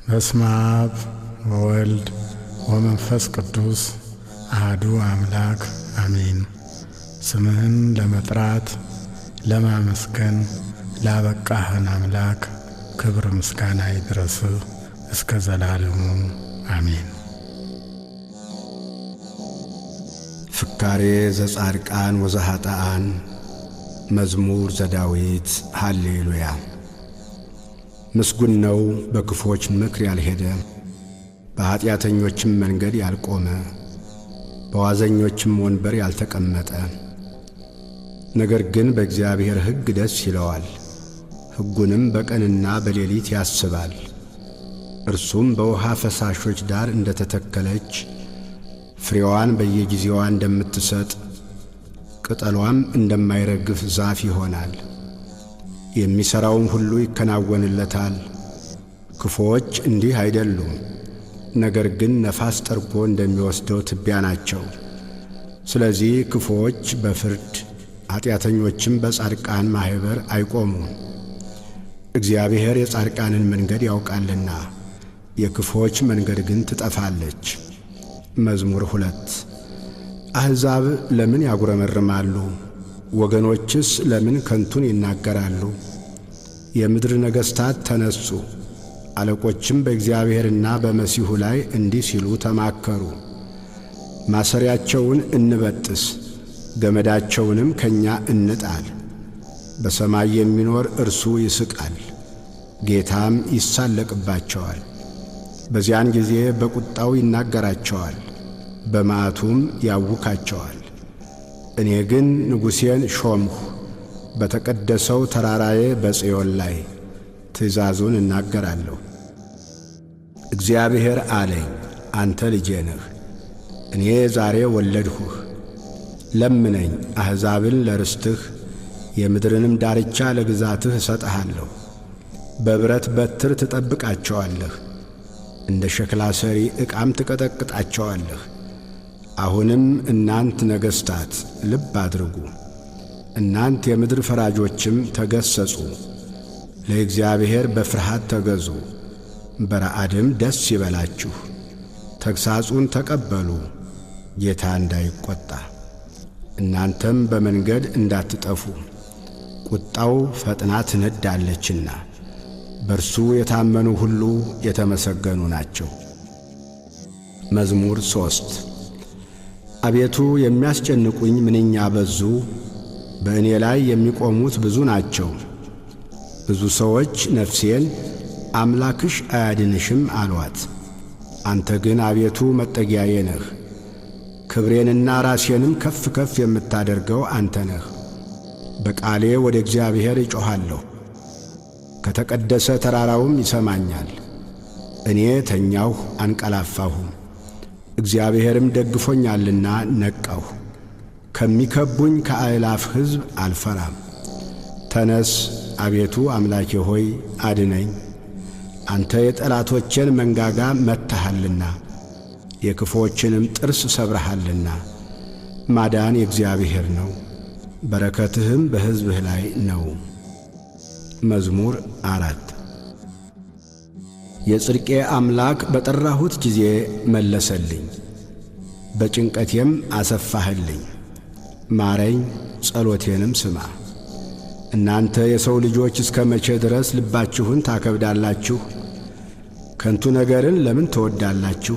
በስመ አብ ወወልድ ወመንፈስ ቅዱስ አህዱ አምላክ አሜን። ስምህን ለመጥራት ለማመስገን ላበቃህን አምላክ ክብር ምስጋና ይድረስህ እስከ ዘላለሙ አሜን። ፍካሬ ዘጻድቃን ወዘኀጥኣን መዝሙር ዘዳዊት ሃሌሉያ። ምስጉን ነው በክፉዎች ምክር ያልሄደ፣ በኀጢአተኞችም መንገድ ያልቆመ፣ በዋዘኞችም ወንበር ያልተቀመጠ። ነገር ግን በእግዚአብሔር ሕግ ደስ ይለዋል፣ ሕጉንም በቀንና በሌሊት ያስባል። እርሱም በውሃ ፈሳሾች ዳር እንደ ተተከለች፣ ፍሬዋን በየጊዜዋ እንደምትሰጥ፣ ቅጠሏም እንደማይረግፍ ዛፍ ይሆናል። የሚሠራውም ሁሉ ይከናወንለታል። ክፉዎች እንዲህ አይደሉም፣ ነገር ግን ነፋስ ጠርጎ እንደሚወስደው ትቢያ ናቸው። ስለዚህ ክፉዎች በፍርድ ኀጢአተኞችም በጻድቃን ማኅበር አይቆሙም። እግዚአብሔር የጻድቃንን መንገድ ያውቃልና የክፉዎች መንገድ ግን ትጠፋለች። መዝሙር 2። አሕዛብ ለምን ያጉረመርማሉ? ወገኖችስ ለምን ከንቱን ይናገራሉ? የምድር ነገሥታት ተነሱ፣ አለቆችም በእግዚአብሔርና በመሲሑ ላይ እንዲህ ሲሉ ተማከሩ። ማሰሪያቸውን እንበጥስ፣ ገመዳቸውንም ከእኛ እንጣል። በሰማይ የሚኖር እርሱ ይስቃል፣ ጌታም ይሳለቅባቸዋል። በዚያን ጊዜ በቁጣው ይናገራቸዋል፣ በመዓቱም ያውካቸዋል። እኔ ግን ንጉሴን ሾምሁ፣ በተቀደሰው ተራራዬ በጽዮን ላይ ትእዛዙን እናገራለሁ። እግዚአብሔር አለኝ፣ አንተ ልጄ ነህ፣ እኔ ዛሬ ወለድሁህ። ለምነኝ፣ አሕዛብን ለርስትህ የምድርንም ዳርቻ ለግዛትህ እሰጥሃለሁ። በብረት በትር ትጠብቃቸዋለህ፣ እንደ ሸክላ ሰሪ ዕቃም ትቀጠቅጣቸዋለህ። አሁንም እናንት ነገሥታት ልብ አድርጉ፣ እናንት የምድር ፈራጆችም ተገሠጹ። ለእግዚአብሔር በፍርሃት ተገዙ፣ በረዓድም ደስ ይበላችሁ። ተግሣጹን ተቀበሉ፣ ጌታ እንዳይቈጣ፣ እናንተም በመንገድ እንዳትጠፉ። ቁጣው ፈጥና ትነዳለችና፣ በእርሱ የታመኑ ሁሉ የተመሰገኑ ናቸው። መዝሙር 3። አቤቱ የሚያስጨንቁኝ ምንኛ በዙ! በእኔ ላይ የሚቆሙት ብዙ ናቸው። ብዙ ሰዎች ነፍሴን አምላክሽ አያድንሽም አሏት። አንተ ግን አቤቱ መጠጊያዬ ነህ፣ ክብሬንና ራሴንም ከፍ ከፍ የምታደርገው አንተ ነህ። በቃሌ ወደ እግዚአብሔር እጮኻለሁ፣ ከተቀደሰ ተራራውም ይሰማኛል። እኔ ተኛሁ አንቀላፋሁም፣ እግዚአብሔርም ደግፎኛልና ነቃሁ። ከሚከቡኝ ከአእላፍ ሕዝብ አልፈራም። ተነስ አቤቱ አምላኬ ሆይ አድነኝ፣ አንተ የጠላቶቼን መንጋጋ መትተሃልና የክፉዎችንም ጥርስ ሰብረሃልና። ማዳን የእግዚአብሔር ነው፣ በረከትህም በሕዝብህ ላይ ነው። መዝሙር 4። የጽድቄ አምላክ በጠራሁት ጊዜ መለሰልኝ፣ በጭንቀቴም አሰፋህልኝ። ማረኝ፣ ጸሎቴንም ስማ። እናንተ የሰው ልጆች እስከ መቼ ድረስ ልባችሁን ታከብዳላችሁ? ከንቱ ነገርን ለምን ትወዳላችሁ?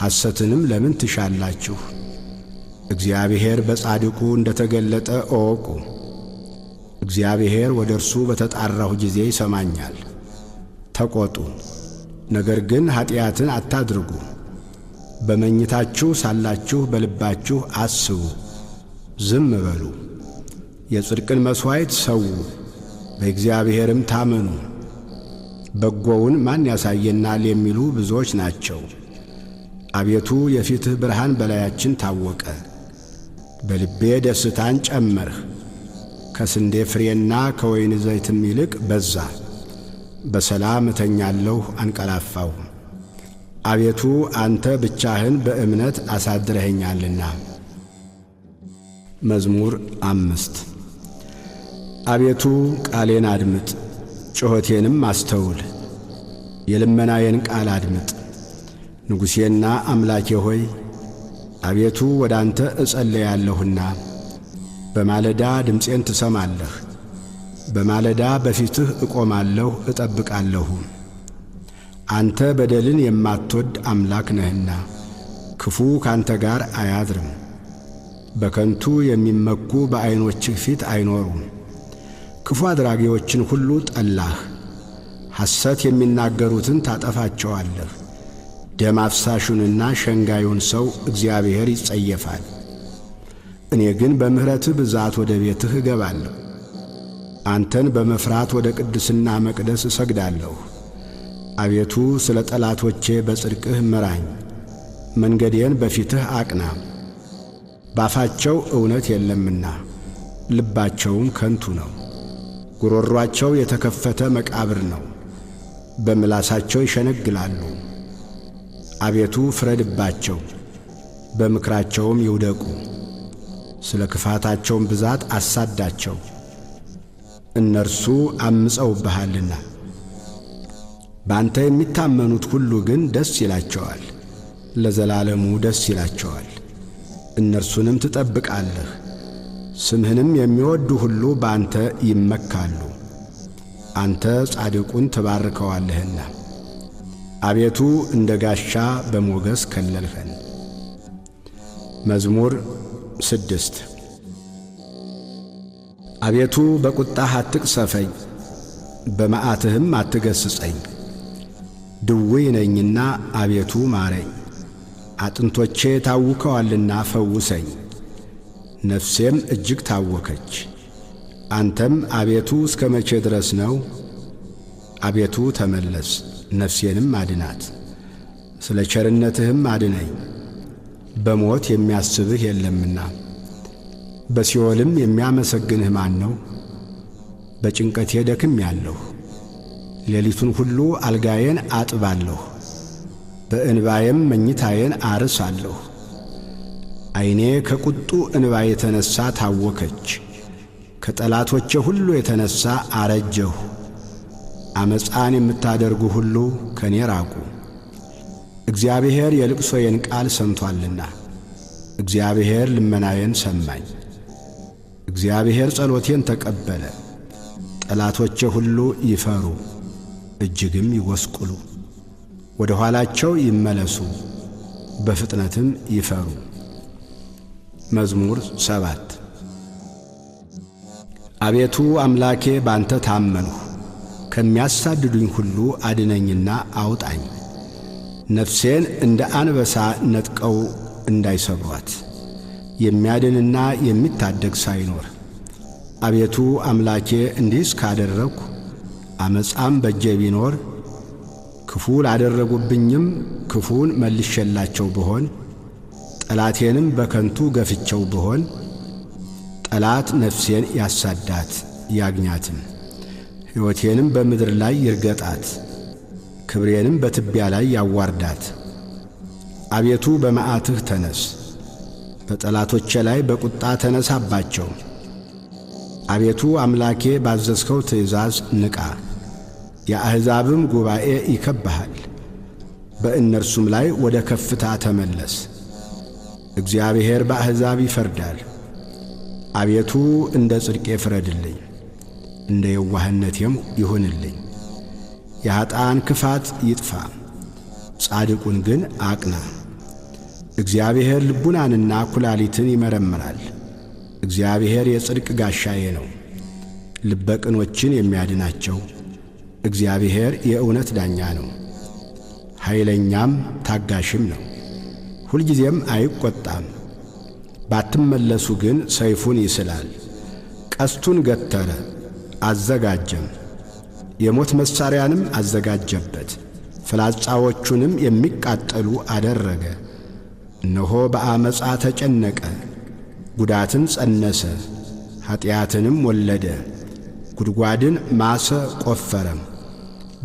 ሐሰትንም ለምን ትሻላችሁ? እግዚአብሔር በጻድቁ እንደ ተገለጠ እወቁ። እግዚአብሔር ወደ እርሱ በተጣራሁ ጊዜ ይሰማኛል። ተቈጡ፣ ነገር ግን ኀጢአትን አታድርጉ። በመኝታችሁ ሳላችሁ በልባችሁ አስቡ፣ ዝም በሉ። የጽድቅን መሥዋዕት ሰዉ፣ በእግዚአብሔርም ታመኑ። በጎውን ማን ያሳየናል የሚሉ ብዙዎች ናቸው። አቤቱ የፊትህ ብርሃን በላያችን ታወቀ። በልቤ ደስታን ጨመርህ፣ ከስንዴ ፍሬና ከወይን ዘይትም ይልቅ በዛ። በሰላም እተኛለሁ አንቀላፋሁም፣ አቤቱ አንተ ብቻህን በእምነት አሳድረኸኛልና። መዝሙር 5። አቤቱ ቃሌን አድምጥ፣ ጩኸቴንም አስተውል። የልመናዬን ቃል አድምጥ። ንጉሴና አምላኬ ሆይ አቤቱ ወደ አንተ እጸለያለሁና በማለዳ ድምፄን ትሰማለህ። በማለዳ በፊትህ እቆማለሁ እጠብቃለሁ። አንተ በደልን የማትወድ አምላክ ነህና ክፉ ካንተ ጋር አያድርም። በከንቱ የሚመኩ በዐይኖችህ ፊት አይኖሩም። ክፉ አድራጊዎችን ሁሉ ጠላህ፣ ሐሰት የሚናገሩትን ታጠፋቸዋለህ። ደም አፍሳሹንና ሸንጋዩን ሰው እግዚአብሔር ይጸየፋል። እኔ ግን በምሕረትህ ብዛት ወደ ቤትህ እገባለሁ። አንተን በመፍራት ወደ ቅድስና መቅደስ እሰግዳለሁ። አቤቱ ስለ ጠላቶቼ በጽድቅህ ምራኝ፣ መንገዴን በፊትህ አቅና። ባፋቸው እውነት የለምና ልባቸውም ከንቱ ነው። ጉሮሯቸው የተከፈተ መቃብር ነው፣ በምላሳቸው ይሸነግላሉ። አቤቱ ፍረድባቸው፣ በምክራቸውም ይውደቁ። ስለ ክፋታቸውም ብዛት አሳዳቸው፣ እነርሱ አምፀውብሃልና። በአንተ የሚታመኑት ሁሉ ግን ደስ ይላቸዋል፣ ለዘላለሙ ደስ ይላቸዋል። እነርሱንም ትጠብቃለህ፣ ስምህንም የሚወዱ ሁሉ በአንተ ይመካሉ። አንተ ጻድቁን ትባርከዋለህና አቤቱ እንደ ጋሻ በሞገስ ከለልኸን። መዝሙር 6። አቤቱ በቁጣህ አትቅሰፈኝ፣ በመዓትህም አትገስጸኝ። ድውይ ነኝና አቤቱ ማረኝ፣ አጥንቶቼ ታውከዋልና ፈውሰኝ። ነፍሴም እጅግ ታወከች። አንተም አቤቱ እስከ መቼ ድረስ ነው? አቤቱ ተመለስ፣ ነፍሴንም አድናት፣ ስለ ቸርነትህም አድነኝ። በሞት የሚያስብህ የለምና በሲኦልም የሚያመሰግንህ ማን ነው? በጭንቀቴ ደክሜአለሁ፣ ሌሊቱን ሁሉ አልጋዬን አጥባለሁ፣ በእንባዬም መኝታዬን አርሳለሁ። ዓይኔ ከቁጡ እንባ የተነሣ ታወከች፣ ከጠላቶቼ ሁሉ የተነሣ አረጀሁ። ዓመፃን የምታደርጉ ሁሉ ከኔ ራቁ። እግዚአብሔር የልቅሶዬን ቃል ሰምቶአልና፣ እግዚአብሔር ልመናዬን ሰማኝ። እግዚአብሔር ጸሎቴን ተቀበለ። ጠላቶቼ ሁሉ ይፈሩ እጅግም ይጐስቁሉ፣ ወደ ኋላቸው ይመለሱ በፍጥነትም ይፈሩ። መዝሙር 7። አቤቱ አምላኬ ባንተ ታመንሁ፣ ከሚያሳድዱኝ ሁሉ አድነኝና አውጣኝ። ነፍሴን እንደ አንበሳ ነጥቀው እንዳይሰብሯት የሚያድንና የሚታደግ ሳይኖር። አቤቱ አምላኬ እንዲህ እስካደረግሁ ዓመፃም በእጄ ቢኖር፣ ክፉ ላደረጉብኝም ክፉን መልሼላቸው ብሆን፣ ጠላቴንም በከንቱ ገፍቸው ብሆን፣ ጠላት ነፍሴን ያሳዳት ያግኛትም፣ ሕይወቴንም በምድር ላይ ይርገጣት፣ ክብሬንም በትቢያ ላይ ያዋርዳት። አቤቱ በመዓትህ ተነስ፣ በጠላቶቼ ላይ በቁጣ ተነሳባቸው። አቤቱ አምላኬ ባዘዝከው ትእዛዝ ንቃ፣ የአሕዛብም ጉባኤ ይከብሃል፣ በእነርሱም ላይ ወደ ከፍታ ተመለስ። እግዚአብሔር በአሕዛብ ይፈርዳል። አቤቱ እንደ ጽድቄ ፍረድልኝ፣ እንደ የዋህነቴም ይሁንልኝ። የኀጥኣን ክፋት ይጥፋ፣ ጻድቁን ግን አቅና። እግዚአብሔር ልቡናንና ኩላሊትን ይመረምራል። እግዚአብሔር የጽድቅ ጋሻዬ ነው፣ ልበ ቅኖችን የሚያድናቸው። እግዚአብሔር የእውነት ዳኛ ነው፣ ኃይለኛም ታጋሽም ነው፣ ሁልጊዜም አይቈጣም። ባትመለሱ ግን ሰይፉን ይስላል። ቀስቱን ገተረ አዘጋጀም፣ የሞት መሣሪያንም አዘጋጀበት፣ ፍላጻዎቹንም የሚቃጠሉ አደረገ። እነሆ በዓመፃ ተጨነቀ፣ ጉዳትን ጸነሰ፣ ኀጢአትንም ወለደ። ጉድጓድን ማሰ ቆፈረም፣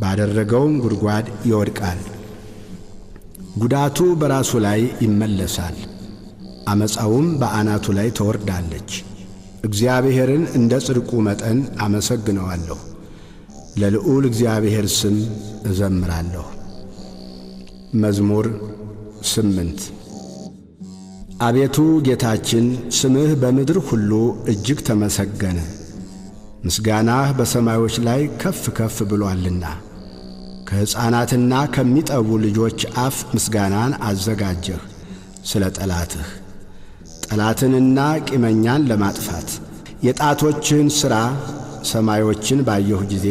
ባደረገውም ጉድጓድ ይወድቃል። ጉዳቱ በራሱ ላይ ይመለሳል፣ ዓመፃውም በአናቱ ላይ ትወርዳለች። እግዚአብሔርን እንደ ጽድቁ መጠን አመሰግነዋለሁ፣ ለልዑል እግዚአብሔር ስም እዘምራለሁ። መዝሙር 8። አቤቱ ጌታችን፣ ስምህ በምድር ሁሉ እጅግ ተመሰገነ፣ ምስጋናህ በሰማዮች ላይ ከፍ ከፍ ብሎአልና። ከሕፃናትና ከሚጠቡ ልጆች አፍ ምስጋናን አዘጋጀህ ስለ ጠላትህ፣ ጠላትንና ቂመኛን ለማጥፋት። የጣቶችህን ሥራ ሰማዮችን ባየሁ ጊዜ፣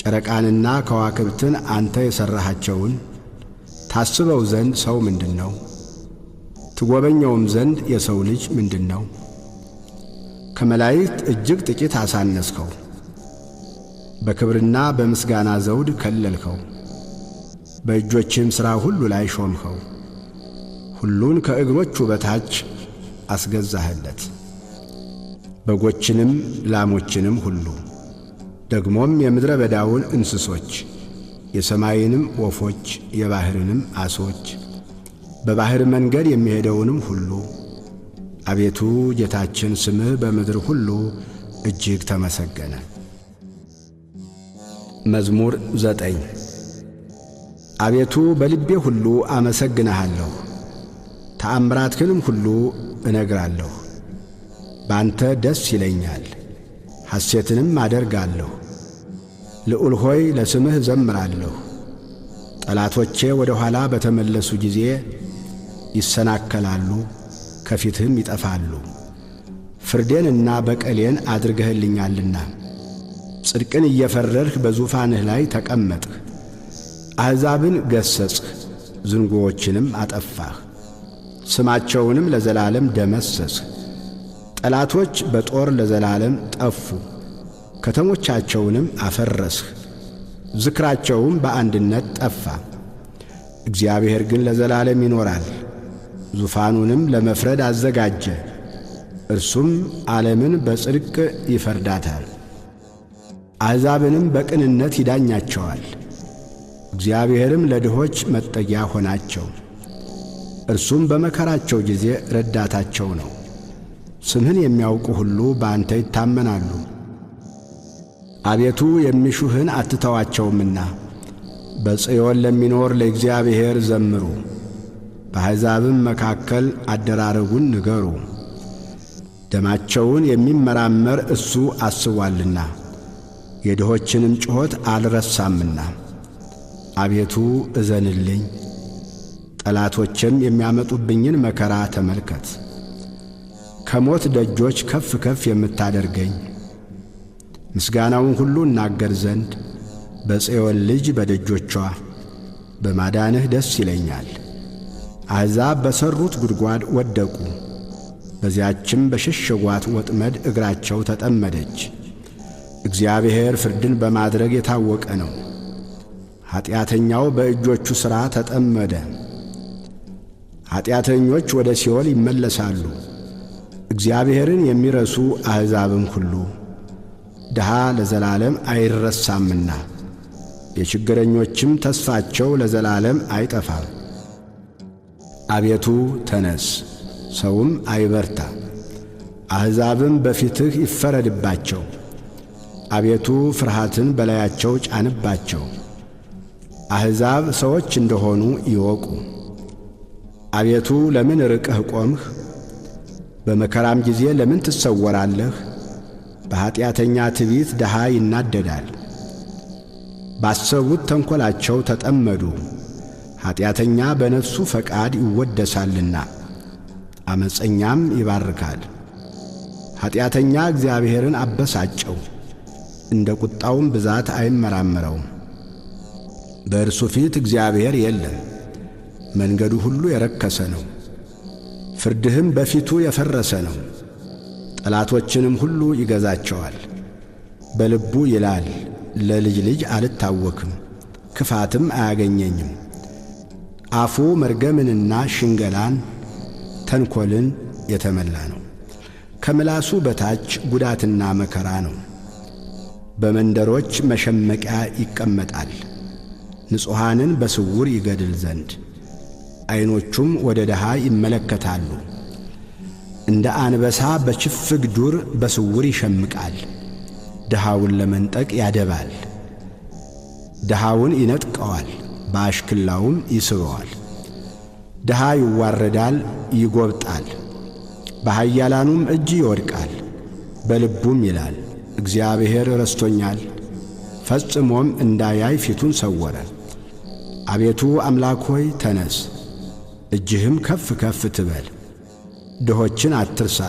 ጨረቃንና ከዋክብትን አንተ የሠራሃቸውን፣ ታስበው ዘንድ ሰው ምንድን ነው? ትጐበኘውም ዘንድ የሰው ልጅ ምንድን ነው? ከመላእክት እጅግ ጥቂት አሳነስኸው፣ በክብርና በምስጋና ዘውድ ከለልኸው። በእጆችህም ሥራ ሁሉ ላይ ሾምኸው፣ ሁሉን ከእግሮቹ በታች አስገዛህለት። በጎችንም ላሞችንም ሁሉ፣ ደግሞም የምድረ በዳውን እንስሶች፣ የሰማይንም ወፎች፣ የባሕርንም ዓሦች፣ በባሕር መንገድ የሚሄደውንም ሁሉ። አቤቱ ጌታችን፣ ስምህ በምድር ሁሉ እጅግ ተመሰገነ። መዝሙር 9። አቤቱ፣ በልቤ ሁሉ አመሰግንሃለሁ፣ ተአምራትህንም ሁሉ እነግራለሁ። በአንተ ደስ ይለኛል፣ ሐሴትንም አደርጋለሁ። ልዑል ሆይ፣ ለስምህ እዘምራለሁ። ጠላቶቼ ወደ ኋላ በተመለሱ ጊዜ ይሰናከላሉ፣ ከፊትህም ይጠፋሉ። ፍርዴንና በቀሌን አድርገህልኛልና፣ ጽድቅን እየፈረድህ በዙፋንህ ላይ ተቀመጥህ። አሕዛብን ገሠጽህ፣ ዝንጉዎችንም አጠፋህ፣ ስማቸውንም ለዘላለም ደመሰስህ። ጠላቶች በጦር ለዘላለም ጠፉ፣ ከተሞቻቸውንም አፈረስህ፣ ዝክራቸውም በአንድነት ጠፋ። እግዚአብሔር ግን ለዘላለም ይኖራል፣ ዙፋኑንም ለመፍረድ አዘጋጀ፣ እርሱም ዓለምን በጽድቅ ይፈርዳታል፣ አሕዛብንም በቅንነት ይዳኛቸዋል። እግዚአብሔርም ለድሆች መጠጊያ ሆናቸው፣ እርሱም በመከራቸው ጊዜ ረዳታቸው ነው። ስምህን የሚያውቁ ሁሉ በአንተ ይታመናሉ። አቤቱ፣ የሚሹህን አትተዋቸውምና፣ በጽዮን ለሚኖር ለእግዚአብሔር ዘምሩ፣ በአሕዛብም መካከል አደራረጉን ንገሩ። ደማቸውን የሚመራመር እሱ አስቧልና፣ የድሆችንም ጩኸት አልረሳምና። አቤቱ፣ እዘንልኝ፣ ጠላቶቼም የሚያመጡብኝን መከራ ተመልከት። ከሞት ደጆች ከፍ ከፍ የምታደርገኝ፣ ምስጋናውን ሁሉ እናገር ዘንድ በጽዮን ልጅ በደጆቿ በማዳንህ ደስ ይለኛል። አሕዛብ በሠሩት ጉድጓድ ወደቁ፣ በዚያችም በሸሸጓት ወጥመድ እግራቸው ተጠመደች። እግዚአብሔር ፍርድን በማድረግ የታወቀ ነው። ኀጢአተኛው በእጆቹ ሥራ ተጠመደ። ኀጢአተኞች ወደ ሲኦል ይመለሳሉ፣ እግዚአብሔርን የሚረሱ አሕዛብም ሁሉ። ድሃ ለዘላለም አይረሳምና፣ የችግረኞችም ተስፋቸው ለዘላለም አይጠፋም። አቤቱ፣ ተነስ፣ ሰውም አይበርታ፣ አሕዛብም በፊትህ ይፈረድባቸው። አቤቱ፣ ፍርሃትን በላያቸው ጫንባቸው፣ አሕዛብ ሰዎች እንደሆኑ ይወቁ። አቤቱ፣ ለምን ርቀህ ቆምህ? በመከራም ጊዜ ለምን ትሰወራለህ? በኀጢአተኛ ትዕቢት ድሃ ይናደዳል። ባሰቡት ተንኰላቸው ተጠመዱ። ኀጢአተኛ በነፍሱ ፈቃድ ይወደሳልና፣ ዓመፀኛም ይባርካል። ኀጢአተኛ እግዚአብሔርን አበሳጨው፣ እንደ ቁጣውም ብዛት አይመራመረውም። በእርሱ ፊት እግዚአብሔር የለም፣ መንገዱ ሁሉ የረከሰ ነው፣ ፍርድህም በፊቱ የፈረሰ ነው። ጠላቶችንም ሁሉ ይገዛቸዋል። በልቡ ይላል፣ ለልጅ ልጅ አልታወክም፣ ክፋትም አያገኘኝም። አፉ መርገምንና ሽንገላን ተንኰልን የተመላ ነው። ከምላሱ በታች ጉዳትና መከራ ነው። በመንደሮች መሸመቂያ ይቀመጣል፣ ንጹሐንን በስውር ይገድል ዘንድ። ዐይኖቹም ወደ ድሃ ይመለከታሉ። እንደ አንበሳ በችፍግ ዱር በስውር ይሸምቃል። ድሃውን ለመንጠቅ ያደባል። ድሃውን ይነጥቀዋል፣ በአሽክላውም ይስበዋል። ድሃ ይዋረዳል፣ ይጎብጣል፣ በኃያላኑም እጅ ይወድቃል። በልቡም ይላል፣ እግዚአብሔር ረስቶኛል፣ ፈጽሞም እንዳያይ ፊቱን ሰወረ። አቤቱ አምላክ ሆይ ተነስ፣ እጅህም ከፍ ከፍ ትበል፣ ድሆችን አትርሳ።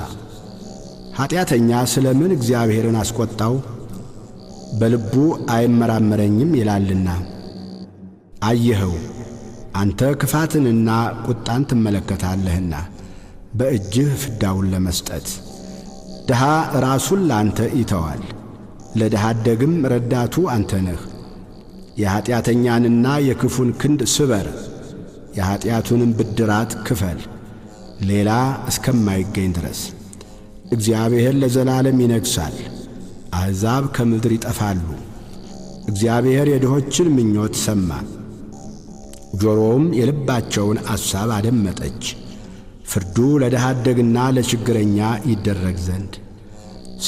ኀጢአተኛ ስለ ምን እግዚአብሔርን አስቈጣው? በልቡ አይመራመረኝም ይላልና። አየኸው፣ አንተ ክፋትንና ቁጣን ትመለከታለህና በእጅህ ፍዳውን ለመስጠት። ድሃ ራሱን ለአንተ ይተዋል፣ ለድሃ አደግም ረዳቱ አንተ ነህ። የኀጢአተኛንና የክፉን ክንድ ስበር፣ የኀጢአቱንም ብድራት ክፈል፣ ሌላ እስከማይገኝ ድረስ። እግዚአብሔር ለዘላለም ይነግሣል፣ አሕዛብ ከምድር ይጠፋሉ። እግዚአብሔር የድሆችን ምኞት ሰማ፣ ጆሮውም የልባቸውን አሳብ አደመጠች። ፍርዱ ለድሃ አደግና ለችግረኛ ይደረግ ዘንድ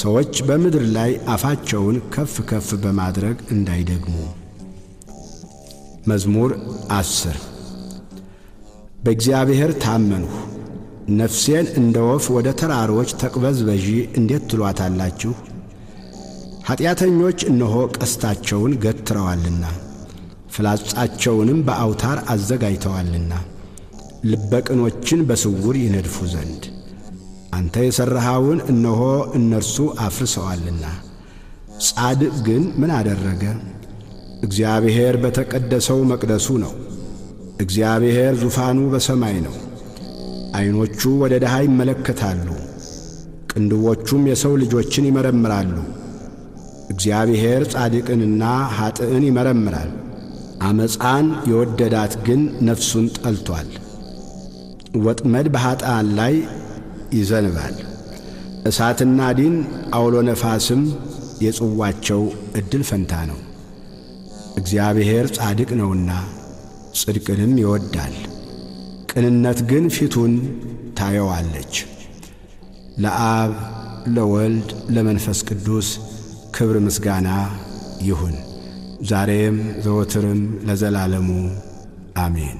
ሰዎች በምድር ላይ አፋቸውን ከፍ ከፍ በማድረግ እንዳይደግሙ። መዝሙር 10። በእግዚአብሔር ታመንሁ፣ ነፍሴን እንደ ወፍ ወደ ተራሮች ተቅበዝበዢ እንዴት ትሏታላችሁ? ኀጢአተኞች እነሆ ቀስታቸውን ገትረዋልና ፍላጻቸውንም በአውታር አዘጋጅተዋልና ልበቅኖችን በስውር ይነድፉ ዘንድ አንተ የሠራኸውን እነሆ እነርሱ አፍርሰዋልና። ጻድቅ ግን ምን አደረገ? እግዚአብሔር በተቀደሰው መቅደሱ ነው። እግዚአብሔር ዙፋኑ በሰማይ ነው። ዐይኖቹ ወደ ድሃ ይመለከታሉ፣ ቅንድቦቹም የሰው ልጆችን ይመረምራሉ። እግዚአብሔር ጻድቅንና ኀጥእን ይመረምራል። ዓመፃን የወደዳት ግን ነፍሱን ጠልቶአል። ወጥመድ በኀጥኣን ላይ ይዘንባል፣ እሳትና ዲን አውሎ ነፋስም የጽዋቸው ዕድል ፈንታ ነው። እግዚአብሔር ጻድቅ ነውና ጽድቅንም ይወዳል፣ ቅንነት ግን ፊቱን ታየዋለች። ለአብ ለወልድ ለመንፈስ ቅዱስ ክብር ምስጋና ይሁን፣ ዛሬም ዘወትርም ለዘላለሙ አሜን።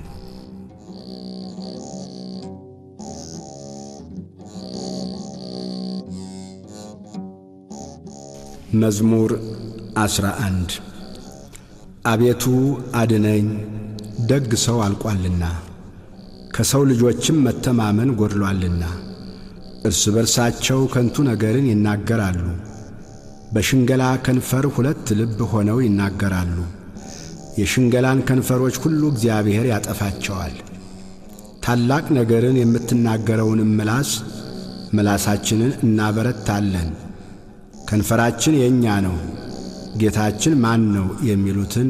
መዝሙር 11። አቤቱ አድነኝ፣ ደግ ሰው አልቋልና፣ ከሰው ልጆችም መተማመን ጎድሏልና። እርስ በርሳቸው ከንቱ ነገርን ይናገራሉ፣ በሽንገላ ከንፈር ሁለት ልብ ሆነው ይናገራሉ። የሽንገላን ከንፈሮች ሁሉ እግዚአብሔር ያጠፋቸዋል። ታላቅ ነገርን የምትናገረውንም ምላስ ምላሳችንን እናበረታለን። ከንፈራችን የእኛ ነው፣ ጌታችን ማን ነው የሚሉትን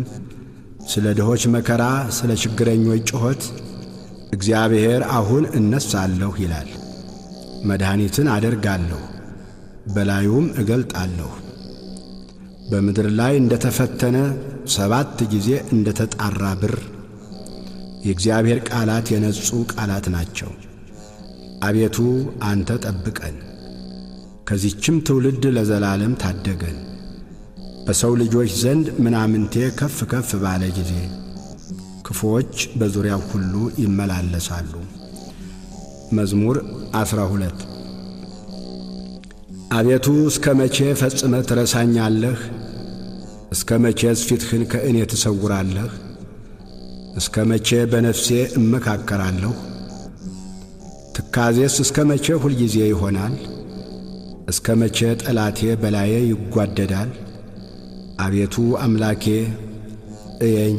ስለ ድሆች መከራ፣ ስለ ችግረኞች ጩኸት እግዚአብሔር አሁን እነሣለሁ ይላል። መድኃኒትን አደርጋለሁ፣ በላዩም እገልጣለሁ። በምድር ላይ እንደ ተፈተነ 7 ጊዜ እንደ ተጣራ ብር የእግዚአብሔር ቃላት የነጹ ቃላት ናቸው። አቤቱ አንተ ጠብቀን፣ ከዚህችም ትውልድ ለዘላለም ታደገን። በሰው ልጆች ዘንድ ምናምንቴ ከፍ ከፍ ባለ ጊዜ ክፉዎች በዙሪያው ሁሉ ይመላለሳሉ። መዝሙር 12። አቤቱ እስከ መቼ ፈጽመህ ትረሳኛለህ? እስከ መቼስ ፊትህን ከእኔ ትሰውራለህ? እስከ መቼ በነፍሴ እመካከራለሁ? ትካዜስ እስከ መቼ ሁልጊዜ ይሆናል? እስከ መቼ ጠላቴ በላዬ ይጓደዳል? አቤቱ አምላኬ እየኝ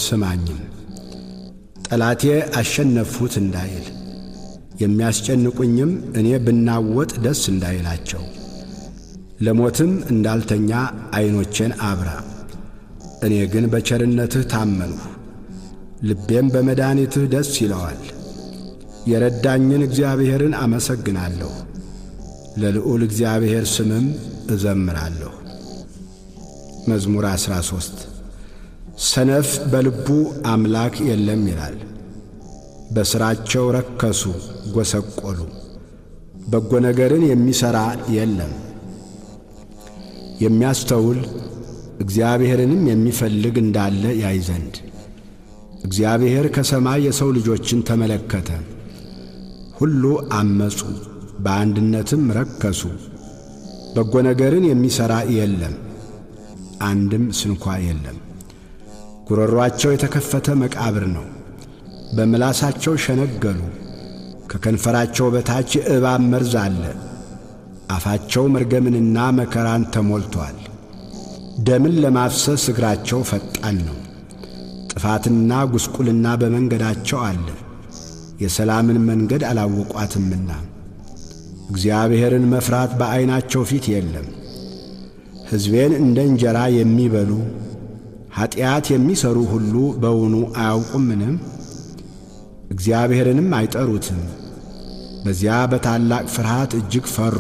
ስማኝም፣ ጠላቴ አሸነፍሁት እንዳይል፣ የሚያስጨንቁኝም እኔ ብናወጥ ደስ እንዳይላቸው። ለሞትም እንዳልተኛ ዐይኖቼን አብራ። እኔ ግን በቸርነትህ ታመንሁ፣ ልቤም በመድኃኒትህ ደስ ይለዋል። የረዳኝን እግዚአብሔርን አመሰግናለሁ፣ ለልዑል እግዚአብሔር ስምም እዘምራለሁ። መዝሙር 13። ሰነፍ በልቡ አምላክ የለም ይላል። በሥራቸው ረከሱ፣ ጐሰቈሉ፣ በጎ ነገርን የሚሠራ የለም። የሚያስተውል እግዚአብሔርንም የሚፈልግ እንዳለ ያይ ዘንድ። እግዚአብሔር ከሰማይ የሰው ልጆችን ተመለከተ። ሁሉ አመፁ፣ በአንድነትም ረከሱ። በጎ ነገርን የሚሠራ የለም፣ አንድም ስንኳ የለም። ጉሮሮአቸው የተከፈተ መቃብር ነው፣ በምላሳቸው ሸነገሉ። ከከንፈራቸው በታች የእባብ መርዝ አለ። አፋቸው መርገምንና መከራን ተሞልቶአል። ደምን ለማፍሰስ እግራቸው ፈጣን ነው። ጥፋትና ጉስቁልና በመንገዳቸው አለ፣ የሰላምን መንገድ አላወቋትምና። እግዚአብሔርን መፍራት በዐይናቸው ፊት የለም። ሕዝቤን እንደ እንጀራ የሚበሉ ኀጢአት የሚሠሩ ሁሉ በውኑ አያውቁምንም? እግዚአብሔርንም አይጠሩትም። በዚያ በታላቅ ፍርሃት እጅግ ፈሩ።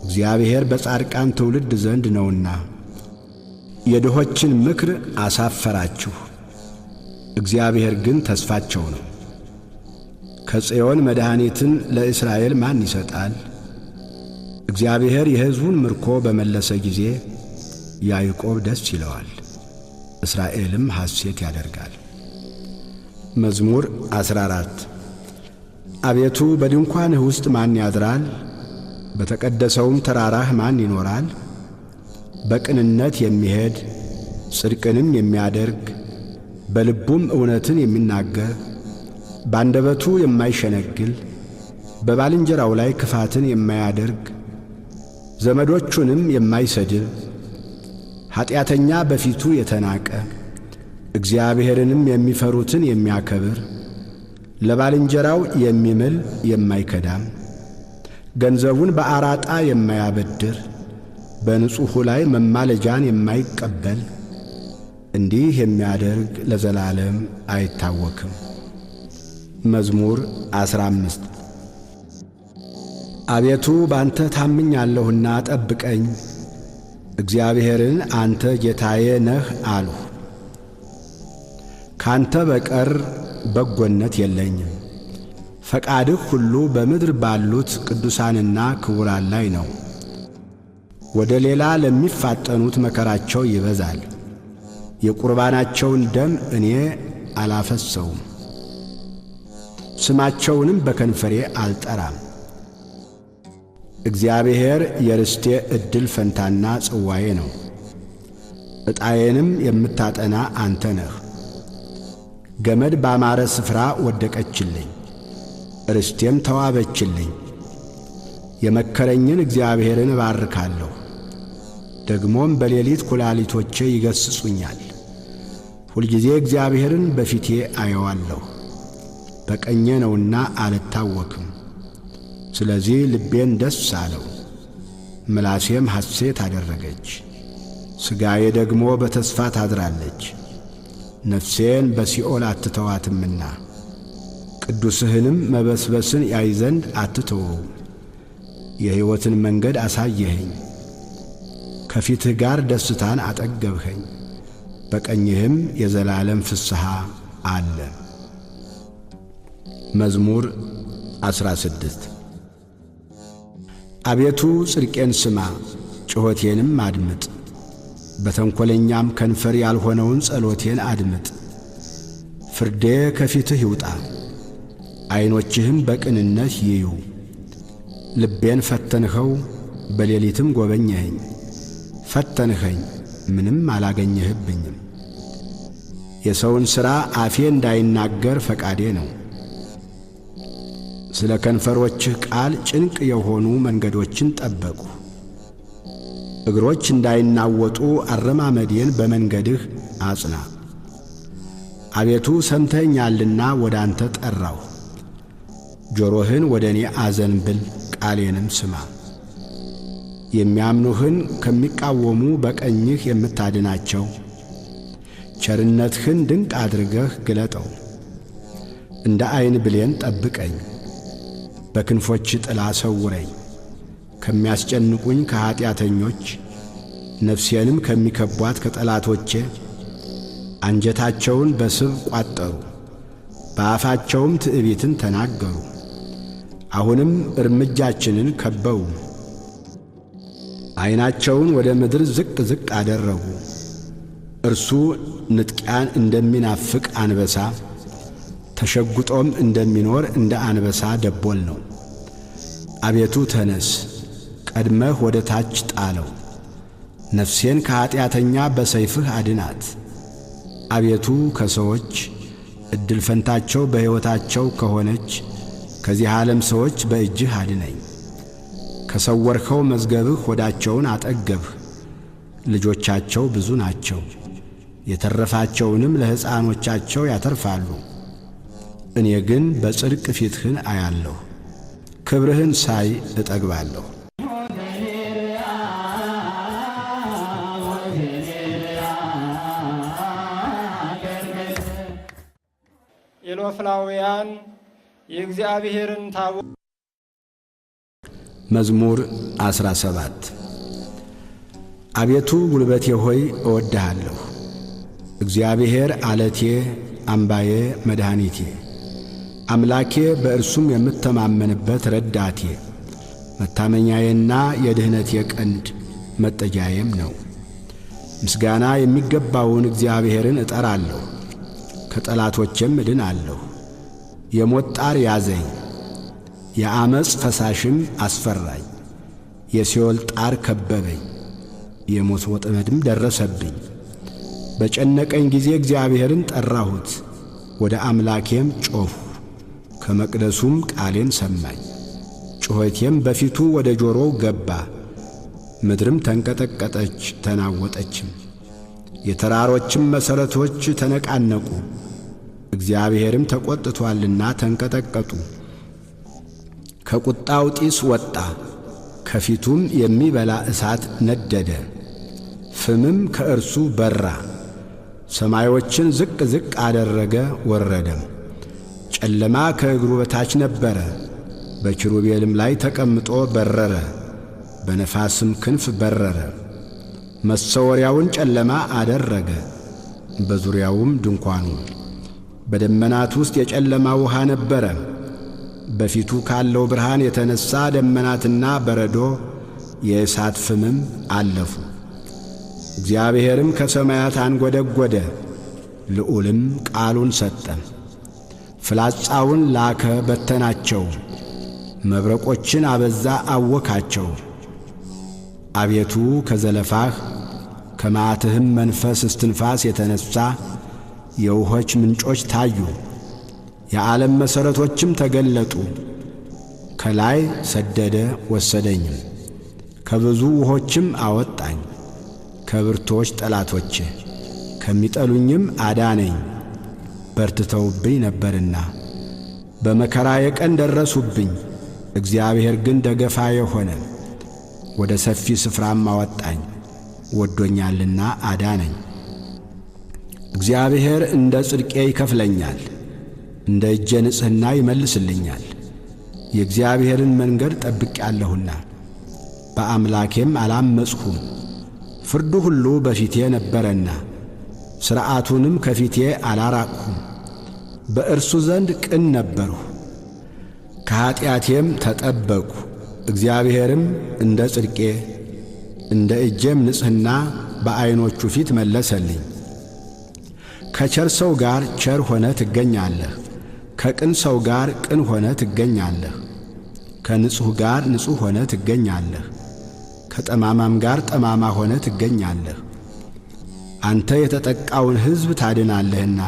እግዚአብሔር በጻድቃን ትውልድ ዘንድ ነውና። የድሆችን ምክር አሳፈራችሁ፣ እግዚአብሔር ግን ተስፋቸው ነው። ከጽዮን መድኃኒትን ለእስራኤል ማን ይሰጣል? እግዚአብሔር የሕዝቡን ምርኮ በመለሰ ጊዜ ያዕቆብ ደስ ይለዋል፣ እስራኤልም ሐሴት ያደርጋል። መዝሙር 14። አቤቱ በድንኳንህ ውስጥ ማን ያድራል? በተቀደሰውም ተራራህ ማን ይኖራል? በቅንነት የሚሄድ ጽድቅንም የሚያደርግ በልቡም እውነትን የሚናገር ባንደበቱ የማይሸነግል በባልንጀራው ላይ ክፋትን የማያደርግ ዘመዶቹንም የማይሰድብ ኀጢአተኛ በፊቱ የተናቀ እግዚአብሔርንም የሚፈሩትን የሚያከብር ለባልንጀራው የሚምል የማይከዳም ገንዘቡን በአራጣ የማያበድር በንጹሑ ላይ መማለጃን የማይቀበል እንዲህ የሚያደርግ ለዘላለም አይታወክም። መዝሙር 15። አቤቱ ባንተ ታምኛለሁና ጠብቀኝ። እግዚአብሔርን አንተ ጌታዬ ነህ አልሁ። ካንተ በቀር በጎነት የለኝም። ፈቃድህ ሁሉ በምድር ባሉት ቅዱሳንና ክቡራን ላይ ነው። ወደ ሌላ ለሚፋጠኑት መከራቸው ይበዛል። የቁርባናቸውን ደም እኔ አላፈሰውም፣ ስማቸውንም በከንፈሬ አልጠራም። እግዚአብሔር የርስቴ ዕድል ፈንታና ጽዋዬ ነው፣ ዕጣዬንም የምታጠና አንተ ነህ። ገመድ ባማረ ስፍራ ወደቀችልኝ፣ ርስቴም ተዋበችልኝ። የመከረኝን እግዚአብሔርን እባርካለሁ፣ ደግሞም በሌሊት ኩላሊቶቼ ይገሥጹኛል። ሁልጊዜ እግዚአብሔርን በፊቴ አየዋለሁ፣ በቀኜ ነውና አልታወክም። ስለዚህ ልቤን ደስ አለው፣ ምላሴም ሐሴት አደረገች። ሥጋዬ ደግሞ በተስፋ ታድራለች። ነፍሴን በሲኦል አትተዋትምና ቅዱስህንም መበስበስን ያይ ዘንድ አትተወውም። የሕይወትን መንገድ አሳየኸኝ፣ ከፊትህ ጋር ደስታን አጠገብኸኝ፣ በቀኝህም የዘላለም ፍስሐ አለ። መዝሙር 16። አቤቱ ጽድቄን ስማ፣ ጩኸቴንም አድምጥ። በተንኰለኛም ከንፈር ያልሆነውን ጸሎቴን አድምጥ። ፍርዴ ከፊትህ ይውጣ፣ ዐይኖችህም በቅንነት ይዩ። ልቤን ፈተንኸው፣ በሌሊትም ጐበኘኸኝ። ፈተንኸኝ፣ ምንም አላገኘህብኝም። የሰውን ሥራ አፌ እንዳይናገር ፈቃዴ ነው። ስለ ከንፈሮችህ ቃል ጭንቅ የሆኑ መንገዶችን ጠበቅሁ። እግሮች እንዳይናወጡ አረማመዴን በመንገድህ አጽና። አቤቱ ሰምተኸኛልና ወደ አንተ ጠራሁ። ጆሮህን ወደ እኔ አዘንብል፣ ቃሌንም ስማ። የሚያምኑህን ከሚቃወሙ በቀኝህ የምታድናቸው ቸርነትህን ድንቅ አድርገህ ግለጠው። እንደ ዐይን ብሌን ጠብቀኝ፣ በክንፎች ጥላ ሰውረኝ። ከሚያስጨንቁኝ ከኀጢአተኞች ነፍሴንም ከሚከቧት ከጠላቶቼ። አንጀታቸውን በስብ ቋጠሩ፣ በአፋቸውም ትዕቢትን ተናገሩ። አሁንም እርምጃችንን ከበው። ዐይናቸውን ወደ ምድር ዝቅ ዝቅ አደረጉ። እርሱ ንጥቂያን እንደሚናፍቅ አንበሳ፣ ተሸጉጦም እንደሚኖር እንደ አንበሳ ደቦል ነው። አቤቱ ተነስ፣ ቀድመህ ወደ ታች ጣለው። ነፍሴን ከኀጢአተኛ በሰይፍህ አድናት። አቤቱ ከሰዎች ዕድል ፈንታቸው በሕይወታቸው ከሆነች ከዚህ ዓለም ሰዎች በእጅህ አድነኝ። ከሰወርኸው መዝገብህ ሆዳቸውን አጠገብህ። ልጆቻቸው ብዙ ናቸው፣ የተረፋቸውንም ለሕፃኖቻቸው ያተርፋሉ። እኔ ግን በጽድቅ ፊትህን አያለሁ፣ ክብርህን ሳይ እጠግባለሁ። ኤሎፍላውያን የእግዚአብሔርን ታቦት። መዝሙር 17። አቤቱ ጉልበቴ ሆይ እወድሃለሁ። እግዚአብሔር ዓለቴ፣ አምባዬ፣ መድኃኒቴ፣ አምላኬ፣ በእርሱም የምተማመንበት ረዳቴ፣ መታመኛዬና የድኅነቴ ቀንድ መጠጊያዬም ነው። ምስጋና የሚገባውን እግዚአብሔርን እጠራለሁ፣ ከጠላቶቼም እድናለሁ። የሞት ጣር ያዘኝ፣ የዐመፅ ፈሳሽም አስፈራኝ። የሲኦል ጣር ከበበኝ፣ የሞት ወጥመድም ደረሰብኝ። በጨነቀኝ ጊዜ እግዚአብሔርን ጠራሁት፣ ወደ አምላኬም ጮኽሁ። ከመቅደሱም ቃሌን ሰማኝ፣ ጩኸቴም በፊቱ ወደ ጆሮው ገባ። ምድርም ተንቀጠቀጠች ተናወጠችም፣ የተራሮችም መሠረቶች ተነቃነቁ። እግዚአብሔርም ተቈጥቶአልና ተንቀጠቀጡ። ከቁጣው ጢስ ወጣ፣ ከፊቱም የሚበላ እሳት ነደደ፣ ፍምም ከእርሱ በራ። ሰማዮችን ዝቅ ዝቅ አደረገ ወረደም። ጨለማ ከእግሩ በታች ነበረ፣ በኪሩቤልም ላይ ተቀምጦ በረረ፣ በነፋስም ክንፍ በረረ። መሰወሪያውን ጨለማ አደረገ፣ በዙሪያውም ድንኳኑ። በደመናት ውስጥ የጨለማ ውሃ ነበረ። በፊቱ ካለው ብርሃን የተነሣ ደመናትና በረዶ የእሳት ፍምም አለፉ። እግዚአብሔርም ከሰማያት አንጐደጐደ፣ ልዑልም ቃሉን ሰጠ። ፍላጻውን ላከ በተናቸው፣ መብረቆችን አበዛ አወካቸው። አቤቱ ከዘለፋህ ከመዓትህም መንፈስ እስትንፋስ የተነሣ የውሆች ምንጮች ታዩ፣ የዓለም መሠረቶችም ተገለጡ። ከላይ ሰደደ ወሰደኝም፣ ከብዙ ውሆችም አወጣኝ። ከብርቶች ጠላቶቼ ከሚጠሉኝም አዳነኝ። በርትተውብኝ ነበርና በመከራዬ ቀን ደረሱብኝ። እግዚአብሔር ግን ደገፋዬ ሆነ፣ ወደ ሰፊ ስፍራም አወጣኝ። ወዶኛልና አዳነኝ። እግዚአብሔር እንደ ጽድቄ ይከፍለኛል፣ እንደ እጄ ንጽሕና ይመልስልኛል። የእግዚአብሔርን መንገድ ጠብቄአለሁና በአምላኬም አላመጽሁም። ፍርዱ ሁሉ በፊቴ ነበረና ሥርዓቱንም ከፊቴ አላራቅሁም። በእርሱ ዘንድ ቅን ነበርሁ፣ ከኀጢአቴም ተጠበቅሁ። እግዚአብሔርም እንደ ጽድቄ እንደ እጄም ንጽሕና በዐይኖቹ ፊት መለሰልኝ። ከቸር ሰው ጋር ቸር ሆነ ትገኛለህ፣ ከቅን ሰው ጋር ቅን ሆነ ትገኛለህ። ከንጹሕ ጋር ንጹሕ ሆነ ትገኛለህ፣ ከጠማማም ጋር ጠማማ ሆነ ትገኛለህ። አንተ የተጠቃውን ሕዝብ ታድናለህና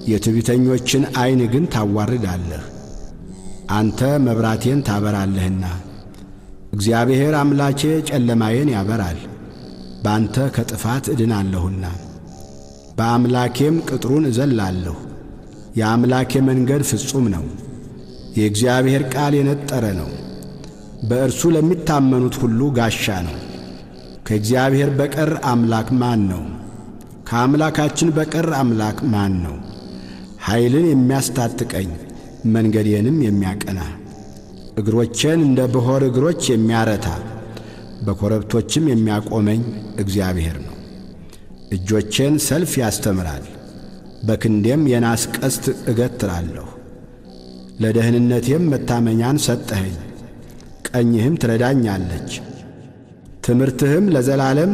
የትዕቢተኞችን ዐይን ግን ታዋርዳለህ። አንተ መብራቴን ታበራለህና እግዚአብሔር አምላኬ ጨለማዬን ያበራል። በአንተ ከጥፋት እድናለሁና በአምላኬም ቅጥሩን እዘላለሁ። የአምላኬ መንገድ ፍጹም ነው፣ የእግዚአብሔር ቃል የነጠረ ነው። በእርሱ ለሚታመኑት ሁሉ ጋሻ ነው። ከእግዚአብሔር በቀር አምላክ ማን ነው? ከአምላካችን በቀር አምላክ ማን ነው? ኃይልን የሚያስታጥቀኝ መንገዴንም የሚያቀና እግሮቼን እንደ ብሖር እግሮች የሚያረታ በኮረብቶችም የሚያቆመኝ እግዚአብሔር ነው። እጆቼን ሰልፍ ያስተምራል፣ በክንዴም የናስ ቀስት እገትራለሁ። ለደህንነቴም መታመኛን ሰጠኸኝ፣ ቀኝህም ትረዳኛለች። ትምህርትህም ለዘላለም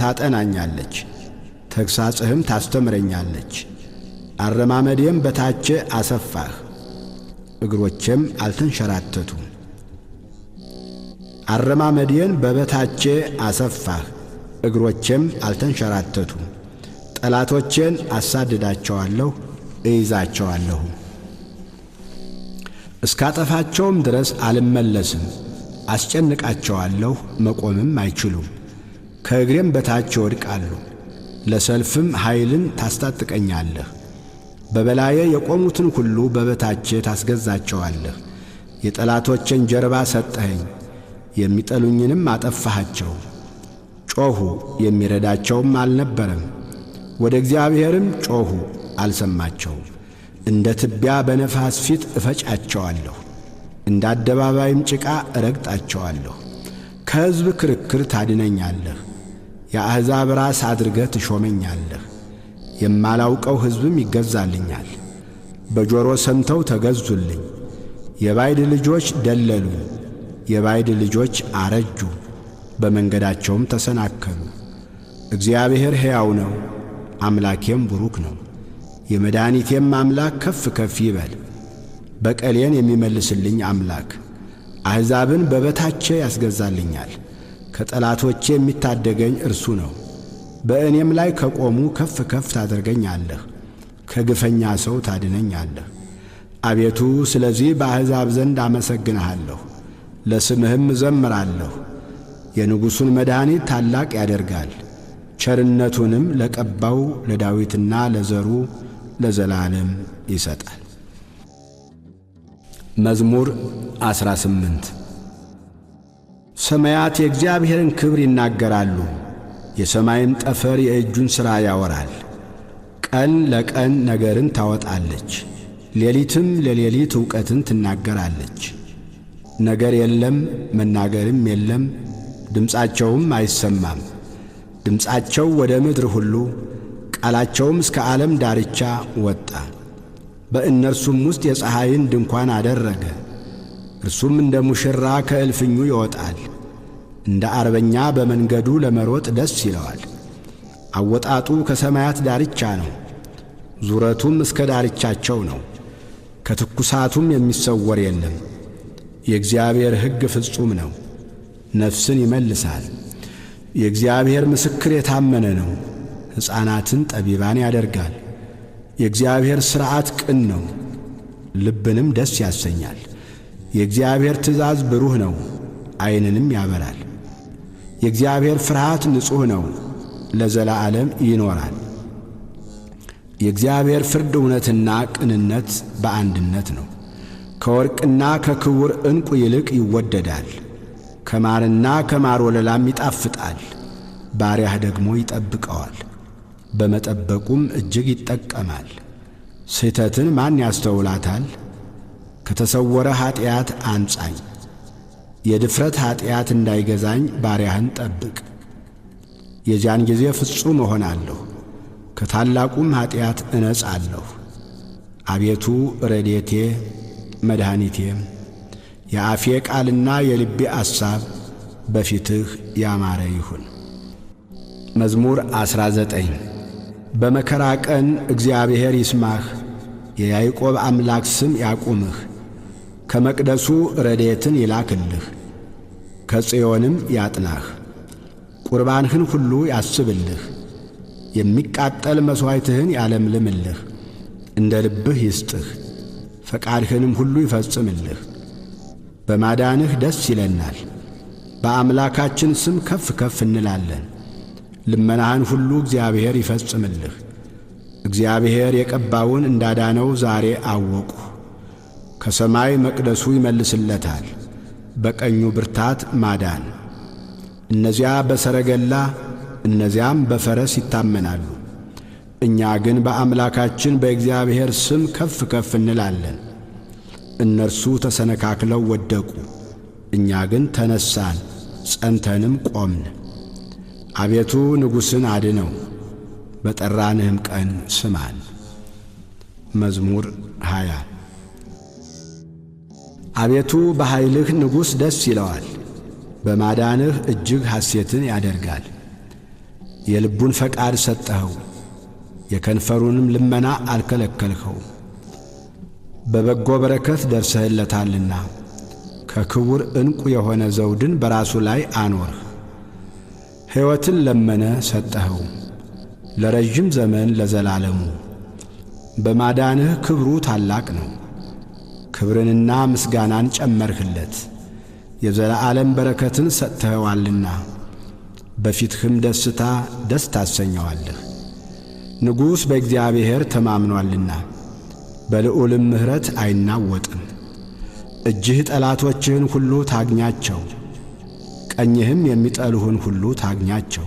ታጠናኛለች፣ ተግሣጽህም ታስተምረኛለች። አረማመዴም በታቼ አሰፋህ፣ እግሮቼም አልተንሸራተቱም። አረማመዴን በበታቼ አሰፋህ፣ እግሮቼም አልተንሸራተቱም። ጠላቶቼን አሳድዳቸዋለሁ፣ እይዛቸዋለሁ፣ እስካጠፋቸውም ድረስ አልመለስም። አስጨንቃቸዋለሁ፣ መቆምም አይችሉም። ከእግሬም በታች ይወድቃሉ። ለሰልፍም ኃይልን ታስታጥቀኛለህ። በበላዬ የቆሙትን ሁሉ በበታቼ ታስገዛቸዋለህ። የጠላቶቼን ጀርባ ሰጠኸኝ፣ የሚጠሉኝንም አጠፋሃቸው። ጮኹ፣ የሚረዳቸውም አልነበረም። ወደ እግዚአብሔርም ጮኹ፣ አልሰማቸውም። እንደ ትቢያ በነፋስ ፊት እፈጫቸዋለሁ፣ እንደ አደባባይም ጭቃ እረግጣቸዋለሁ። ከሕዝብ ክርክር ታድነኛለህ፣ የአሕዛብ ራስ አድርገህ ትሾመኛለህ። የማላውቀው ሕዝብም ይገዛልኛል። በጆሮ ሰምተው ተገዙልኝ። የባዕድ ልጆች ደለሉኝ፣ የባዕድ ልጆች አረጁ፣ በመንገዳቸውም ተሰናከሉ። እግዚአብሔር ሕያው ነው፣ አምላኬም ቡሩክ ነው። የመድኃኒቴም አምላክ ከፍ ከፍ ይበል። በቀሌን የሚመልስልኝ አምላክ አሕዛብን በበታቼ ያስገዛልኛል። ከጠላቶቼ የሚታደገኝ እርሱ ነው። በእኔም ላይ ከቆሙ ከፍ ከፍ ታደርገኛለህ፣ ከግፈኛ ሰው ታድነኛለህ። አቤቱ ስለዚህ በአሕዛብ ዘንድ አመሰግንሃለሁ፣ ለስምህም እዘምራለሁ። የንጉሡን መድኃኒት ታላቅ ያደርጋል፣ ቸርነቱንም ለቀባው ለዳዊትና ለዘሩ ለዘላለም ይሰጣል። መዝሙር 18። ሰማያት የእግዚአብሔርን ክብር ይናገራሉ፣ የሰማይም ጠፈር የእጁን ሥራ ያወራል። ቀን ለቀን ነገርን ታወጣለች፣ ሌሊትም ለሌሊት ዕውቀትን ትናገራለች። ነገር የለም መናገርም የለም፣ ድምፃቸውም አይሰማም። ድምፃቸው ወደ ምድር ሁሉ ቃላቸውም እስከ ዓለም ዳርቻ ወጣ። በእነርሱም ውስጥ የፀሐይን ድንኳን አደረገ። እርሱም እንደ ሙሽራ ከእልፍኙ ይወጣል፣ እንደ አርበኛ በመንገዱ ለመሮጥ ደስ ይለዋል። አወጣጡ ከሰማያት ዳርቻ ነው፣ ዙረቱም እስከ ዳርቻቸው ነው። ከትኩሳቱም የሚሰወር የለም። የእግዚአብሔር ሕግ ፍጹም ነው፣ ነፍስን ይመልሳል። የእግዚአብሔር ምስክር የታመነ ነው፣ ሕፃናትን ጠቢባን ያደርጋል። የእግዚአብሔር ሥርዓት ቅን ነው፣ ልብንም ደስ ያሰኛል። የእግዚአብሔር ትእዛዝ ብሩህ ነው፣ ዐይንንም ያበራል። የእግዚአብሔር ፍርሃት ንጹሕ ነው፣ ለዘላለም ይኖራል። የእግዚአብሔር ፍርድ እውነትና ቅንነት በአንድነት ነው። ከወርቅና ከክቡር ዕንቁ ይልቅ ይወደዳል፣ ከማርና ከማር ወለላም ይጣፍጣል። ባሪያህ ደግሞ ይጠብቀዋል፣ በመጠበቁም እጅግ ይጠቀማል። ስሕተትን ማን ያስተውላታል? ከተሰወረ ኀጢአት አንጻኝ፣ የድፍረት ኀጢአት እንዳይገዛኝ ባሪያህን ጠብቅ። የዚያን ጊዜ ፍጹም እሆናለሁ፣ ከታላቁም ኀጢአት እነጻለሁ። አቤቱ ረድኤቴ መድኃኒቴም፣ የአፌ ቃልና የልቤ አሳብ በፊትህ ያማረ ይሁን። መዝሙር 19። በመከራ ቀን እግዚአብሔር ይስማህ፣ የያዕቆብ አምላክ ስም ያቁምህ። ከመቅደሱ ረድኤትን ይላክልህ፣ ከጽዮንም ያጥናህ። ቁርባንህን ሁሉ ያስብልህ፣ የሚቃጠል መሥዋዕትህን ያለምልምልህ። እንደ ልብህ ይስጥህ፣ ፈቃድህንም ሁሉ ይፈጽምልህ። በማዳንህ ደስ ይለናል፣ በአምላካችን ስም ከፍ ከፍ እንላለን። ልመናህን ሁሉ እግዚአብሔር ይፈጽምልህ። እግዚአብሔር የቀባውን እንዳዳነው ዛሬ አወቅሁ። ከሰማይ መቅደሱ ይመልስለታል፣ በቀኙ ብርታት ማዳን። እነዚያ በሰረገላ እነዚያም በፈረስ ይታመናሉ፣ እኛ ግን በአምላካችን በእግዚአብሔር ስም ከፍ ከፍ እንላለን። እነርሱ ተሰነካክለው ወደቁ፣ እኛ ግን ተነሳን ጸንተንም ቆምን። አቤቱ ንጉሥን አድነው፣ በጠራንህም ቀን ስማን። መዝሙር 20። አቤቱ በኃይልህ ንጉሥ ደስ ይለዋል፣ በማዳንህ እጅግ ሐሴትን ያደርጋል። የልቡን ፈቃድ ሰጠኸው፣ የከንፈሩንም ልመና አልከለከልኸው። በበጎ በረከት ደርሰህለታልና ከክቡር ዕንቁ የሆነ ዘውድን በራሱ ላይ አኖርህ። ሕይወትን ለመነ ሰጠኸው፣ ለረዥም ዘመን ለዘላለሙ። በማዳንህ ክብሩ ታላቅ ነው። ክብርንና ምስጋናን ጨመርህለት፣ የዘላለም በረከትን ሰጥተኸዋልና። በፊትህም ደስታ ደስ ታሰኘዋለህ። ንጉሥ በእግዚአብሔር ተማምኗልና በልዑልም ምሕረት አይናወጥም። እጅህ ጠላቶችህን ሁሉ ታግኛቸው፣ ቀኝህም የሚጠሉህን ሁሉ ታግኛቸው።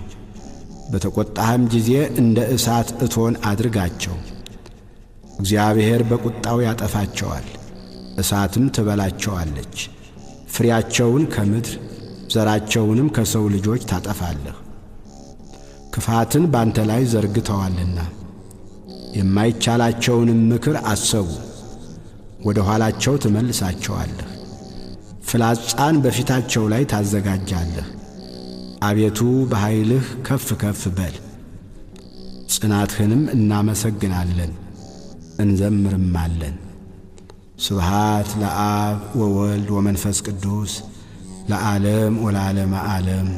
በተቈጣህም ጊዜ እንደ እሳት እቶን አድርጋቸው። እግዚአብሔር በቁጣው ያጠፋቸዋል፣ እሳትም ትበላቸዋለች። ፍሬያቸውን ከምድር ዘራቸውንም ከሰው ልጆች ታጠፋለህ። ክፋትን ባንተ ላይ ዘርግተዋልና የማይቻላቸውንም ምክር አሰቡ። ወደ ኋላቸው ትመልሳቸዋለህ፣ ፍላጻን በፊታቸው ላይ ታዘጋጃለህ። አቤቱ በኃይልህ ከፍ ከፍ በል፣ ጽናትህንም እናመሰግናለን እንዘምርማለን። ስብሃት ለአብ ወወልድ ወመንፈስ ቅዱስ ለዓለም ወለዓለመ ዓለም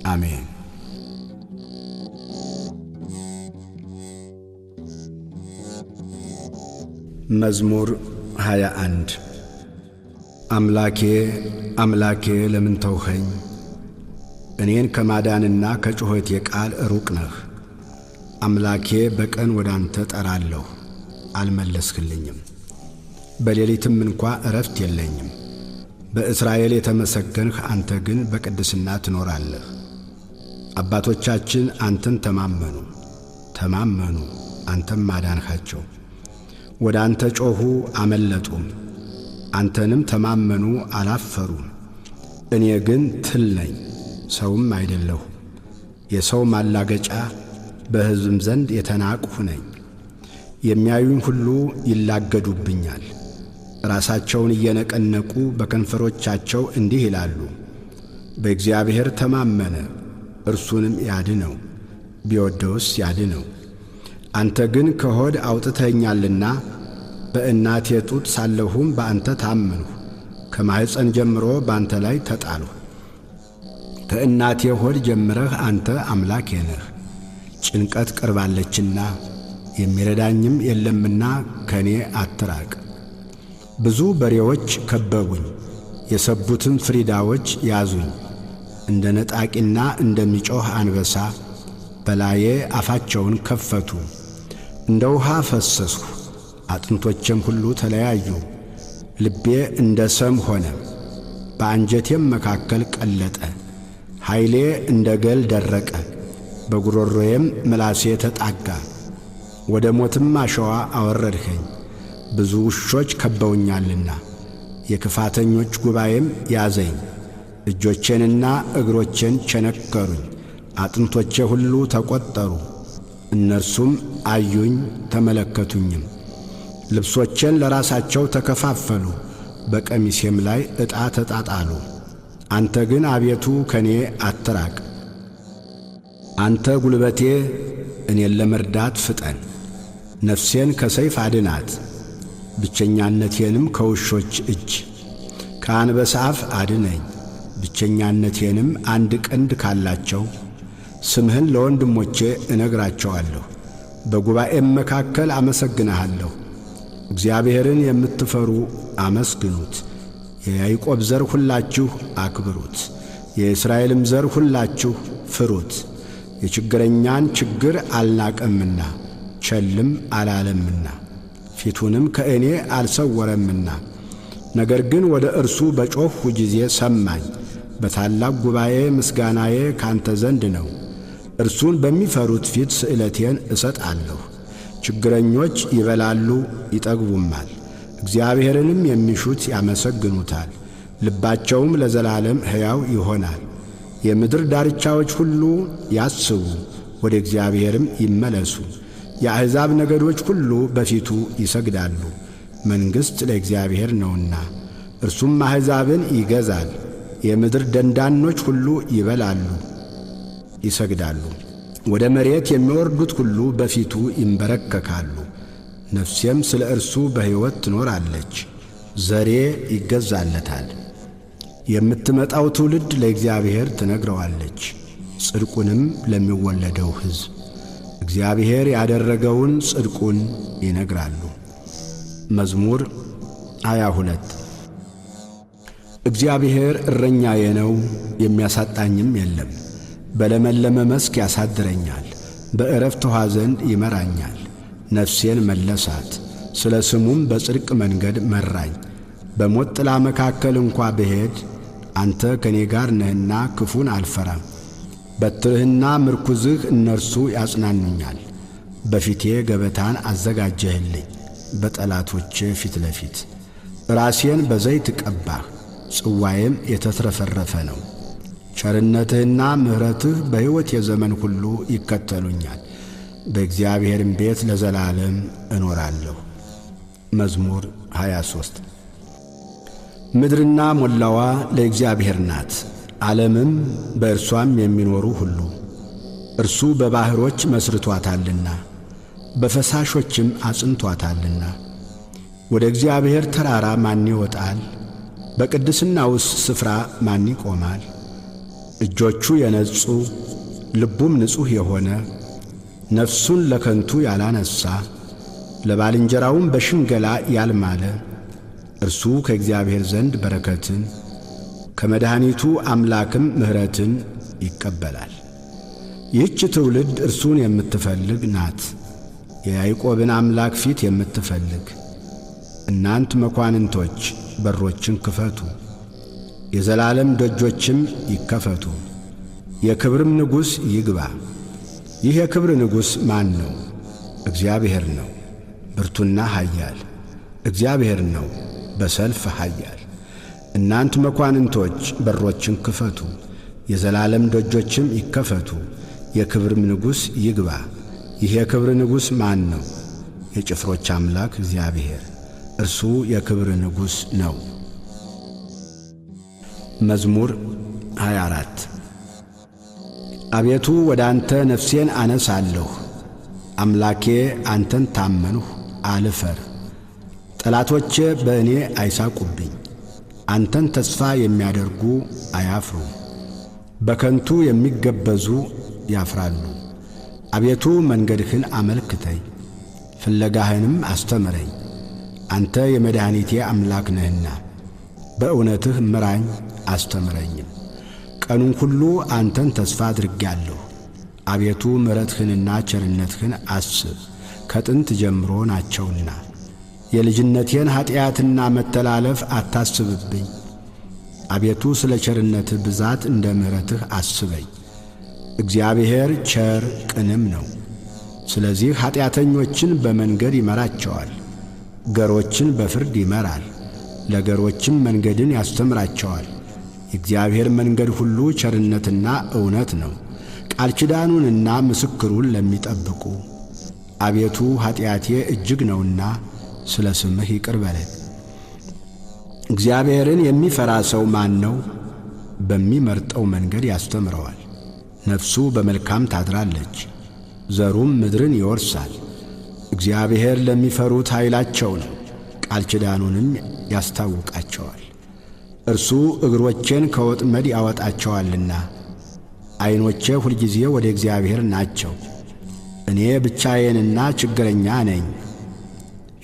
አሜን። መዝሙር 21። አምላኬ አምላኬ ለምን ተውኸኝ? እኔን ከማዳንና ከጩኸቴ ቃል ሩቅ ነህ። አምላኬ በቀን ወደ አንተ ጠራለሁ፣ አልመለስህልኝም። በሌሊትም እንኳ ዕረፍት የለኝም። በእስራኤል የተመሰገንህ አንተ ግን በቅድስና ትኖራለህ። አባቶቻችን አንተን ተማመኑ ተማመኑ፣ አንተም አዳንሃቸው። ወደ አንተ ጮኹ አመለጡም፣ አንተንም ተማመኑ አላፈሩም። እኔ ግን ትል ነኝ፣ ሰውም አይደለሁ፣ የሰው ማላገጫ፣ በሕዝብም ዘንድ የተናቅሁ ነኝ። የሚያዩኝ ሁሉ ይላገዱብኛል፣ ራሳቸውን እየነቀነቁ በከንፈሮቻቸው እንዲህ ይላሉ፣ በእግዚአብሔር ተማመነ፣ እርሱንም ያድነው፣ ቢወደውስ ያድነው። አንተ ግን ከሆድ አውጥተኸኛልና በእናቴ ጡት ሳለሁም በአንተ ታመንሁ። ከማኅፀን ጀምሮ በአንተ ላይ ተጣልሁ። ከእናቴ ሆድ ጀምረህ አንተ አምላኬ ነህ። ጭንቀት ቀርባለችና የሚረዳኝም የለምና ከእኔ አትራቅ። ብዙ በሬዎች ከበቡኝ፣ የሰቡትም ፍሪዳዎች ያዙኝ። እንደ ነጣቂና እንደሚጮኽ አንበሳ በላዬ አፋቸውን ከፈቱ። እንደ ውሃ ፈሰስሁ፣ አጥንቶቼም ሁሉ ተለያዩ። ልቤ እንደ ሰም ሆነ፣ በአንጀቴም መካከል ቀለጠ። ኃይሌ እንደ ገል ደረቀ፣ በጉሮሮዬም ምላሴ ተጣጋ። ወደ ሞትም አሸዋ አወረድኸኝ፣ ብዙ ውሾች ከበውኛልና። የክፋተኞች ጉባኤም ያዘኝ። እጆቼንና እግሮቼን ቸነከሩኝ፣ አጥንቶቼ ሁሉ ተቈጠሩ። እነርሱም አዩኝ ተመለከቱኝም። ልብሶቼን ለራሳቸው ተከፋፈሉ፣ በቀሚሴም ላይ ዕጣ ተጣጣሉ። አንተ ግን አቤቱ ከኔ አትራቅ። አንተ ጉልበቴ፣ እኔን ለመርዳት ፍጠን። ነፍሴን ከሰይፍ አድናት፣ ብቸኛነቴንም ከውሾች እጅ። ከአንበሳ አፍ አድነኝ፣ ብቸኛነቴንም አንድ ቀንድ ካላቸው። ስምህን ለወንድሞቼ እነግራቸዋለሁ፣ በጉባኤም መካከል አመሰግንሃለሁ። እግዚአብሔርን የምትፈሩ አመስግኑት። የያዕቆብ ዘር ሁላችሁ አክብሩት፣ የእስራኤልም ዘር ሁላችሁ ፍሩት። የችግረኛን ችግር አልናቀምና ቸልም አላለምና ፊቱንም ከእኔ አልሰወረምና። ነገር ግን ወደ እርሱ በጮኽሁ ጊዜ ሰማኝ። በታላቅ ጉባኤ ምስጋናዬ ካንተ ዘንድ ነው። እርሱን በሚፈሩት ፊት ስእለቴን እሰጣለሁ። ችግረኞች ይበላሉ ይጠግቡማል፣ እግዚአብሔርንም የሚሹት ያመሰግኑታል። ልባቸውም ለዘላለም ሕያው ይሆናል። የምድር ዳርቻዎች ሁሉ ያስቡ፣ ወደ እግዚአብሔርም ይመለሱ። የአሕዛብ ነገዶች ሁሉ በፊቱ ይሰግዳሉ። መንግሥት ለእግዚአብሔር ነውና እርሱም አሕዛብን ይገዛል። የምድር ደንዳኖች ሁሉ ይበላሉ፣ ይሰግዳሉ። ወደ መሬት የሚወርዱት ሁሉ በፊቱ ይንበረከካሉ። ነፍሴም ስለ እርሱ በሕይወት ትኖራለች፣ ዘሬ ይገዛለታል። የምትመጣው ትውልድ ለእግዚአብሔር ትነግረዋለች፣ ጽድቁንም ለሚወለደው ሕዝብ። እግዚአብሔር ያደረገውን ጽድቁን ይነግራሉ። መዝሙር 22። እግዚአብሔር እረኛዬ ነው፣ የሚያሳጣኝም የለም። በለመለመ መስክ ያሳድረኛል፣ በዕረፍት ውኃ ዘንድ ይመራኛል። ነፍሴን መለሳት፣ ስለ ስሙም በጽድቅ መንገድ መራኝ። በሞት ጥላ መካከል እንኳ ብሄድ አንተ ከእኔ ጋር ነህና ክፉን አልፈራም። በትርህና ምርኩዝህ እነርሱ ያጽናኑኛል። በፊቴ ገበታን አዘጋጀህልኝ በጠላቶቼ ፊት ለፊት። ራሴን በዘይት ቀባህ፣ ጽዋዬም የተትረፈረፈ ነው። ቸርነትህና ምሕረትህ በሕይወቴ ዘመን ሁሉ ይከተሉኛል፣ በእግዚአብሔርም ቤት ለዘላለም እኖራለሁ። መዝሙር 23። ምድርና ሞላዋ ለእግዚአብሔር ናት፣ ዓለምም በእርሷም የሚኖሩ ሁሉ። እርሱ በባሕሮች መስርቷታልና በፈሳሾችም አጽንቷታልና። ወደ እግዚአብሔር ተራራ ማን ይወጣል? በቅድስናውስ ስፍራ ማን ይቆማል? እጆቹ የነጹ ልቡም ንጹሕ የሆነ፣ ነፍሱን ለከንቱ ያላነሣ፣ ለባልንጀራውም በሽንገላ ያልማለ፣ እርሱ ከእግዚአብሔር ዘንድ በረከትን ከመድኃኒቱ አምላክም ምሕረትን ይቀበላል። ይህች ትውልድ እርሱን የምትፈልግ ናት፣ የያዕቆብን አምላክ ፊት የምትፈልግ። እናንት መኳንንቶች በሮችን ክፈቱ፣ የዘላለም ደጆችም ይከፈቱ፣ የክብርም ንጉሥ ይግባ። ይህ የክብር ንጉሥ ማን ነው? እግዚአብሔር ነው፣ ብርቱና ኃያል። እግዚአብሔር ነው፣ በሰልፍ ኃያል። እናንት መኳንንቶች በሮችን ክፈቱ፣ የዘላለም ደጆችም ይከፈቱ፣ የክብርም ንጉሥ ይግባ። ይህ የክብር ንጉሥ ማን ነው? የጭፍሮች አምላክ እግዚአብሔር፣ እርሱ የክብር ንጉሥ ነው። መዝሙር 24። አቤቱ ወደ አንተ ነፍሴን አነሳለሁ። አምላኬ አንተን ታመንሁ፣ አልፈር። ጠላቶቼ በእኔ አይሳቁብኝ። አንተን ተስፋ የሚያደርጉ አያፍሩ፣ በከንቱ የሚገበዙ ያፍራሉ። አቤቱ መንገድህን አመልክተኝ፣ ፍለጋህንም አስተምረኝ። አንተ የመድኃኒቴ አምላክ ነህና በእውነትህ ምራኝ አስተምረኝም። ቀኑን ሁሉ አንተን ተስፋ አድርጌአለሁ። አቤቱ ምሕረትህንና ቸርነትህን አስብ፣ ከጥንት ጀምሮ ናቸውና። የልጅነቴን ኀጢአትና መተላለፍ አታስብብኝ። አቤቱ ስለ ቸርነትህ ብዛት እንደ ምሕረትህ አስበኝ። እግዚአብሔር ቸር ቅንም ነው። ስለዚህ ኀጢአተኞችን በመንገድ ይመራቸዋል፣ ገሮችን በፍርድ ይመራል፣ ለገሮችም መንገድን ያስተምራቸዋል። የእግዚአብሔር መንገድ ሁሉ ቸርነትና እውነት ነው፣ ቃል ኪዳኑንና ምስክሩን ለሚጠብቁ። አቤቱ ኀጢአቴ እጅግ ነውና ስለ ስምህ ይቅር በለኝ። እግዚአብሔርን የሚፈራ ሰው ማን ነው? በሚመርጠው መንገድ ያስተምረዋል። ነፍሱ በመልካም ታድራለች፣ ዘሩም ምድርን ይወርሳል። እግዚአብሔር ለሚፈሩት ኃይላቸው ነው፣ ቃል ኪዳኑንም ያስታውቃቸዋል። እርሱ እግሮቼን ከወጥመድ ያወጣቸዋልና፣ ዐይኖቼ ሁልጊዜ ወደ እግዚአብሔር ናቸው። እኔ ብቻዬንና ችግረኛ ነኝ።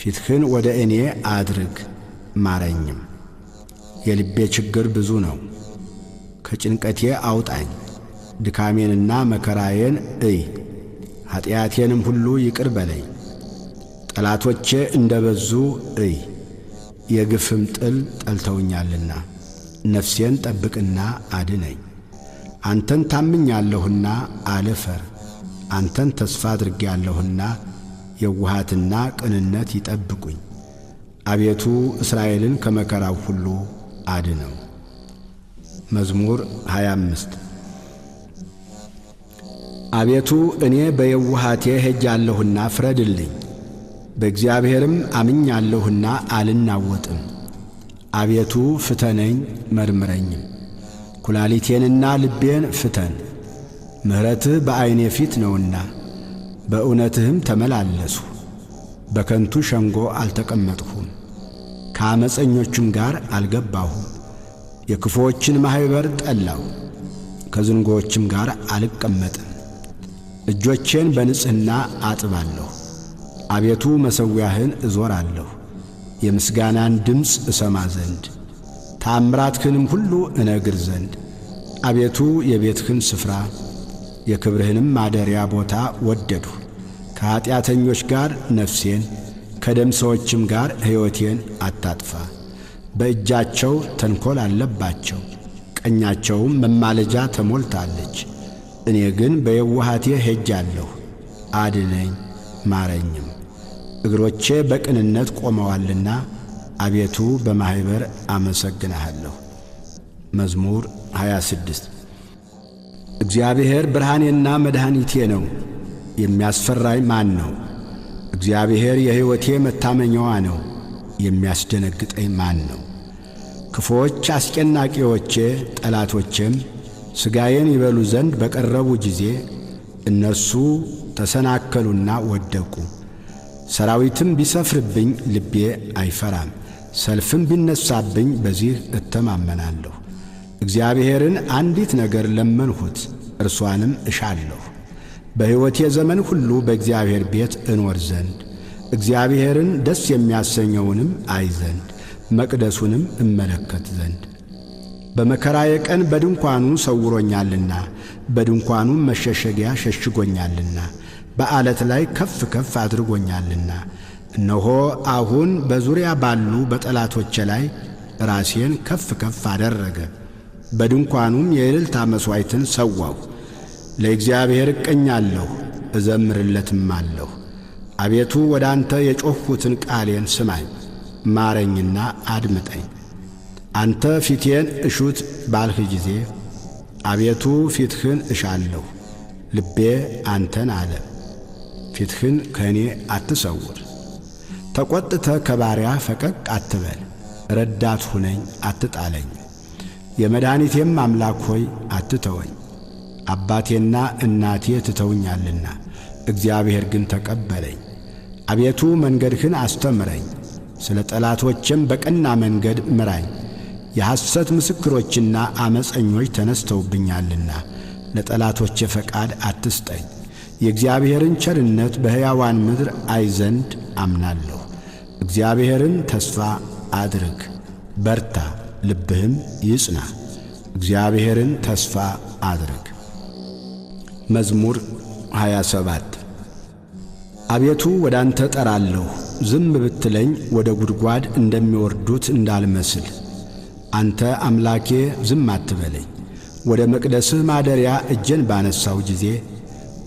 ፊትህን ወደ እኔ አድርግ ማረኝም። የልቤ ችግር ብዙ ነው። ከጭንቀቴ አውጣኝ። ድካሜንና መከራዬን እይ፣ ኀጢአቴንም ሁሉ ይቅር በለኝ። ጠላቶቼ እንደ በዙ እይ፣ የግፍም ጥል ጠልተውኛልና። ነፍሴን ጠብቅና አድነኝ። አንተን ታምኛለሁና አልፈር። አንተን ተስፋ አድርጌአለሁና የውሃትና ቅንነት ይጠብቁኝ። አቤቱ እስራኤልን ከመከራው ሁሉ አድነው። መዝሙር 25። አቤቱ እኔ በየውሃቴ ሄጃለሁና ፍረድልኝ፣ በእግዚአብሔርም አምኛለሁና አልናወጥም። አቤቱ ፍተነኝ መርምረኝም፣ ኩላሊቴንና ልቤን ፍተን። ምሕረትህ በዐይኔ ፊት ነውና በእውነትህም ተመላለሱ። በከንቱ ሸንጎ አልተቀመጥሁም፣ ከዓመፀኞችም ጋር አልገባሁም። የክፉዎችን ማኅበር ጠላሁ፣ ከዝንጎዎችም ጋር አልቀመጥም። እጆቼን በንጽሕና አጥባለሁ። አቤቱ መሠዊያህን እዞራለሁ፣ የምስጋናን ድምፅ እሰማ ዘንድ ተአምራትህንም ሁሉ እነግር ዘንድ። አቤቱ የቤትህን ስፍራ የክብርህንም ማደሪያ ቦታ ወደድሁ። ከኀጢአተኞች ጋር ነፍሴን ከደም ሰዎችም ጋር ሕይወቴን አታጥፋ። በእጃቸው ተንኰል አለባቸው፣ ቀኛቸውም መማለጃ ተሞልታለች። እኔ ግን በየውሃቴ ሄጃለሁ፣ አድነኝ ማረኝም። እግሮቼ በቅንነት ቆመዋልና አቤቱ በማኅበር አመሰግንሃለሁ። መዝሙር 26። እግዚአብሔር ብርሃኔና መድኃኒቴ ነው፣ የሚያስፈራኝ ማን ነው? እግዚአብሔር የሕይወቴ መታመኛዋ ነው፣ የሚያስደነግጠኝ ማን ነው? ክፉዎች አስጨናቂዎቼ ጠላቶቼም ሥጋዬን ይበሉ ዘንድ በቀረቡ ጊዜ እነርሱ ተሰናከሉና ወደቁ። ሰራዊትም ቢሰፍርብኝ ልቤ አይፈራም፣ ሰልፍም ቢነሳብኝ በዚህ እተማመናለሁ። እግዚአብሔርን አንዲት ነገር ለመንሁት፣ እርሷንም እሻለሁ፣ በሕይወቴ ዘመን ሁሉ በእግዚአብሔር ቤት እኖር ዘንድ እግዚአብሔርን ደስ የሚያሰኘውንም አይ ዘንድ መቅደሱንም እመለከት ዘንድ። በመከራዬ ቀን በድንኳኑ ሰውሮኛልና በድንኳኑም መሸሸጊያ ሸሽጎኛልና በዓለት ላይ ከፍ ከፍ አድርጎኛልና። እነሆ አሁን በዙሪያ ባሉ በጠላቶቼ ላይ ራሴን ከፍ ከፍ አደረገ። በድንኳኑም የእልልታ መሥዋዕትን ሰዋሁ። ለእግዚአብሔር እቀኛለሁ እዘምርለትም አለሁ። አቤቱ ወደ አንተ የጮኽሁትን ቃሌን ስማኝ፣ ማረኝና አድምጠኝ። አንተ ፊቴን እሹት ባልህ ጊዜ አቤቱ ፊትህን እሻለሁ። ልቤ አንተን አለ፣ ፊትህን ከእኔ አትሰውር። ተቈጥተህ ከባሪያህ ፈቀቅ አትበል፣ ረዳት ሁነኝ አትጣለኝ። የመድኃኒቴም አምላክ ሆይ አትተወኝ። አባቴና እናቴ ትተውኛልና እግዚአብሔር ግን ተቀበለኝ። አቤቱ መንገድህን አስተምረኝ፣ ስለ ጠላቶቼም በቀና መንገድ ምራኝ። የሐሰት ምስክሮችና ዓመፀኞች ተነስተውብኛልና ለጠላቶቼ ፈቃድ አትስጠኝ። የእግዚአብሔርን ቸርነት በሕያዋን ምድር አይ ዘንድ አምናለሁ። እግዚአብሔርን ተስፋ አድርግ፣ በርታ፣ ልብህም ይጽና። እግዚአብሔርን ተስፋ አድርግ። መዝሙር 27። አቤቱ ወደ አንተ ጠራለሁ፣ ዝም ብትለኝ ወደ ጉድጓድ እንደሚወርዱት እንዳልመስል። አንተ አምላኬ ዝም አትበለኝ። ወደ መቅደስህ ማደሪያ እጄን ባነሳው ጊዜ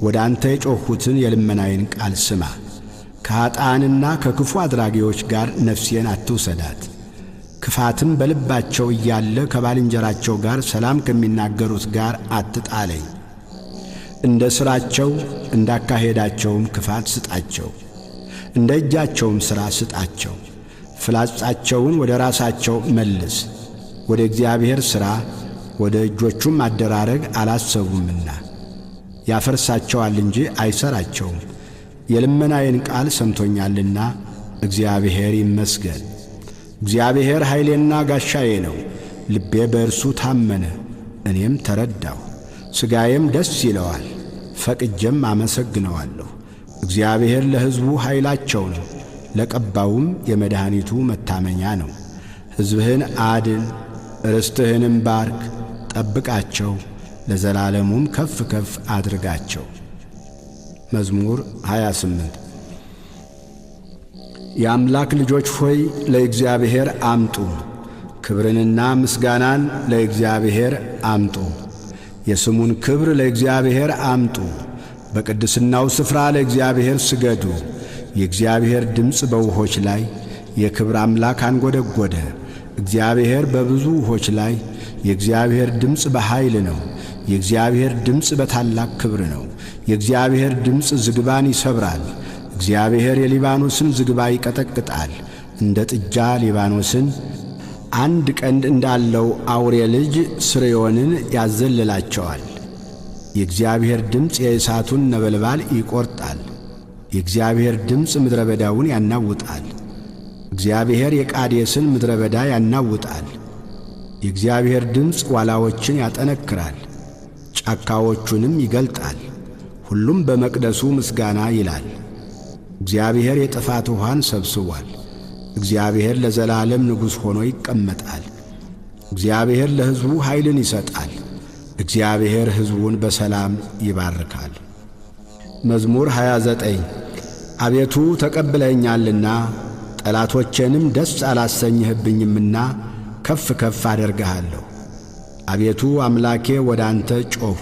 ወደ አንተ የጮኽሁትን የልመናዬን ቃል ስማ። ከኀጥኣንና ከክፉ አድራጊዎች ጋር ነፍሴን አትውሰዳት። ክፋትም በልባቸው እያለ ከባልንጀራቸው ጋር ሰላም ከሚናገሩት ጋር አትጣለኝ። እንደ ሥራቸው እንዳካሄዳቸውም ክፋት ስጣቸው፣ እንደ እጃቸውም ሥራ ስጣቸው። ፍላጻቸውን ወደ ራሳቸው መልስ፣ ወደ እግዚአብሔር ሥራ ወደ እጆቹም አደራረግ አላሰቡምና። ያፈርሳቸዋል እንጂ አይሠራቸውም። የልመናዬን ቃል ሰምቶኛልና እግዚአብሔር ይመስገን። እግዚአብሔር ኃይሌና ጋሻዬ ነው። ልቤ በእርሱ ታመነ፣ እኔም ተረዳሁ። ሥጋዬም ደስ ይለዋል፣ ፈቅጄም አመሰግነዋለሁ። እግዚአብሔር ለሕዝቡ ኃይላቸው ነው፣ ለቀባውም የመድኃኒቱ መታመኛ ነው። ሕዝብህን አድን፣ ርስትህንም ባርክ፣ ጠብቃቸው፣ ለዘላለሙም ከፍ ከፍ አድርጋቸው። መዝሙር 28። የአምላክ ልጆች ሆይ ለእግዚአብሔር አምጡ፣ ክብርንና ምስጋናን ለእግዚአብሔር አምጡ። የስሙን ክብር ለእግዚአብሔር አምጡ። በቅድስናው ስፍራ ለእግዚአብሔር ስገዱ። የእግዚአብሔር ድምፅ በውሆች ላይ የክብር አምላክ አንጐደጐደ። እግዚአብሔር በብዙ ውሆች ላይ የእግዚአብሔር ድምፅ በኃይል ነው። የእግዚአብሔር ድምፅ በታላቅ ክብር ነው። የእግዚአብሔር ድምፅ ዝግባን ይሰብራል። እግዚአብሔር የሊባኖስን ዝግባ ይቀጠቅጣል፣ እንደ ጥጃ ሊባኖስን አንድ ቀንድ እንዳለው አውሬ ልጅ ስርዮንን ያዘልላቸዋል። የእግዚአብሔር ድምፅ የእሳቱን ነበልባል ይቈርጣል። የእግዚአብሔር ድምፅ ምድረ በዳውን ያናውጣል። እግዚአብሔር የቃዴስን ምድረ በዳ ያናውጣል። የእግዚአብሔር ድምፅ ዋላዎችን ያጠነክራል፣ ጫካዎቹንም ይገልጣል። ሁሉም በመቅደሱ ምስጋና ይላል። እግዚአብሔር የጥፋት ውኃን ሰብስቧል። እግዚአብሔር ለዘላለም ንጉሥ ሆኖ ይቀመጣል። እግዚአብሔር ለሕዝቡ ኃይልን ይሰጣል። እግዚአብሔር ሕዝቡን በሰላም ይባርካል። መዝሙር 29። አቤቱ ተቀብለኸኛልና ጠላቶቼንም ደስ አላሰኝህብኝምና ከፍ ከፍ አደርግሃለሁ። አቤቱ አምላኬ ወደ አንተ ጮኽሁ፣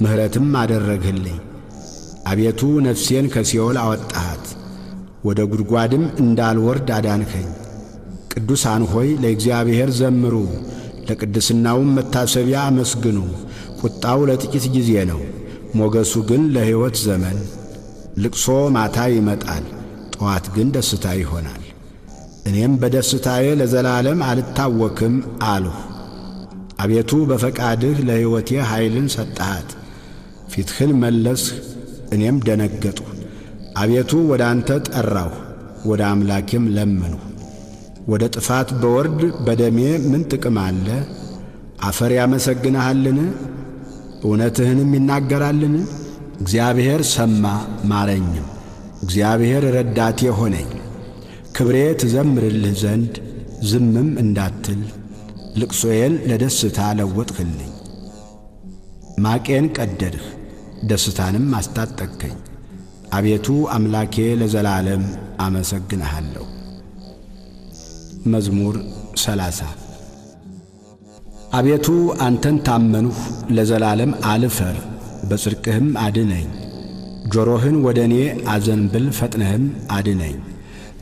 ምሕረትም አደረግህልኝ። አቤቱ ነፍሴን ከሲኦል አወጣሃት፣ ወደ ጉድጓድም እንዳልወርድ አዳንኸኝ። ቅዱሳን ሆይ ለእግዚአብሔር ዘምሩ፣ ለቅድስናውም መታሰቢያ አመስግኑ። ቁጣው ለጥቂት ጊዜ ነው፣ ሞገሱ ግን ለሕይወት ዘመን። ልቅሶ ማታ ይመጣል፣ ጠዋት ግን ደስታ ይሆናል። እኔም በደስታዬ ለዘላለም አልታወክም አልሁ። አቤቱ በፈቃድህ ለሕይወቴ ኃይልን ሰጠሃት። ፊትህን መለስህ፣ እኔም ደነገጥሁ። አቤቱ ወደ አንተ ጠራሁ፣ ወደ አምላኬም ለመንሁ። ወደ ጥፋት በወርድ በደሜ ምን ጥቅም አለ? አፈር ያመሰግንሃልን? እውነትህንም ይናገራልን? እግዚአብሔር ሰማ ማረኝም። እግዚአብሔር ረዳቴ ሆነኝ። ክብሬ ትዘምርልህ ዘንድ ዝምም እንዳትል ልቅሶዬን ለደስታ ለወጥህልኝ። ማቄን ቀደድህ፣ ደስታንም አስታጠቅከኝ። አቤቱ አምላኬ ለዘላለም አመሰግንሃለሁ። መዝሙር 30። አቤቱ አንተን ታመንሁ፣ ለዘላለም አልፈር፣ በጽድቅህም አድነኝ። ጆሮህን ወደ እኔ አዘንብል፣ ፈጥነህም አድነኝ።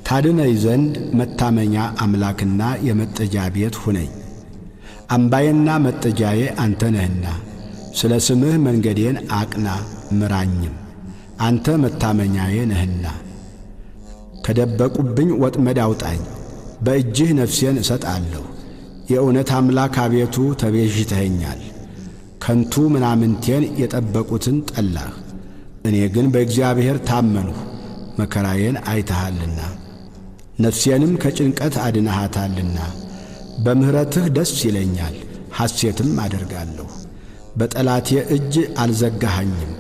ታድነኝ ዘንድ መታመኛ አምላክና የመጠጃ ቤት ሁነኝ። አምባዬና መጠጃዬ አንተ ነህና፣ ስለ ስምህ መንገዴን አቅና ምራኝም፣ አንተ መታመኛዬ ነህና። ከደበቁብኝ ወጥመድ አውጣኝ፣ በእጅህ ነፍሴን እሰጣለሁ። የእውነት አምላክ አቤቱ ተቤዥተኸኛል። ከንቱ ምናምንቴን የጠበቁትን ጠላህ። እኔ ግን በእግዚአብሔር ታመንሁ፣ መከራዬን አይተሃልና፣ ነፍሴንም ከጭንቀት አድነሃታልና። በምሕረትህ ደስ ይለኛል፣ ሐሴትም አደርጋለሁ። በጠላቴ እጅ አልዘጋኸኝም፣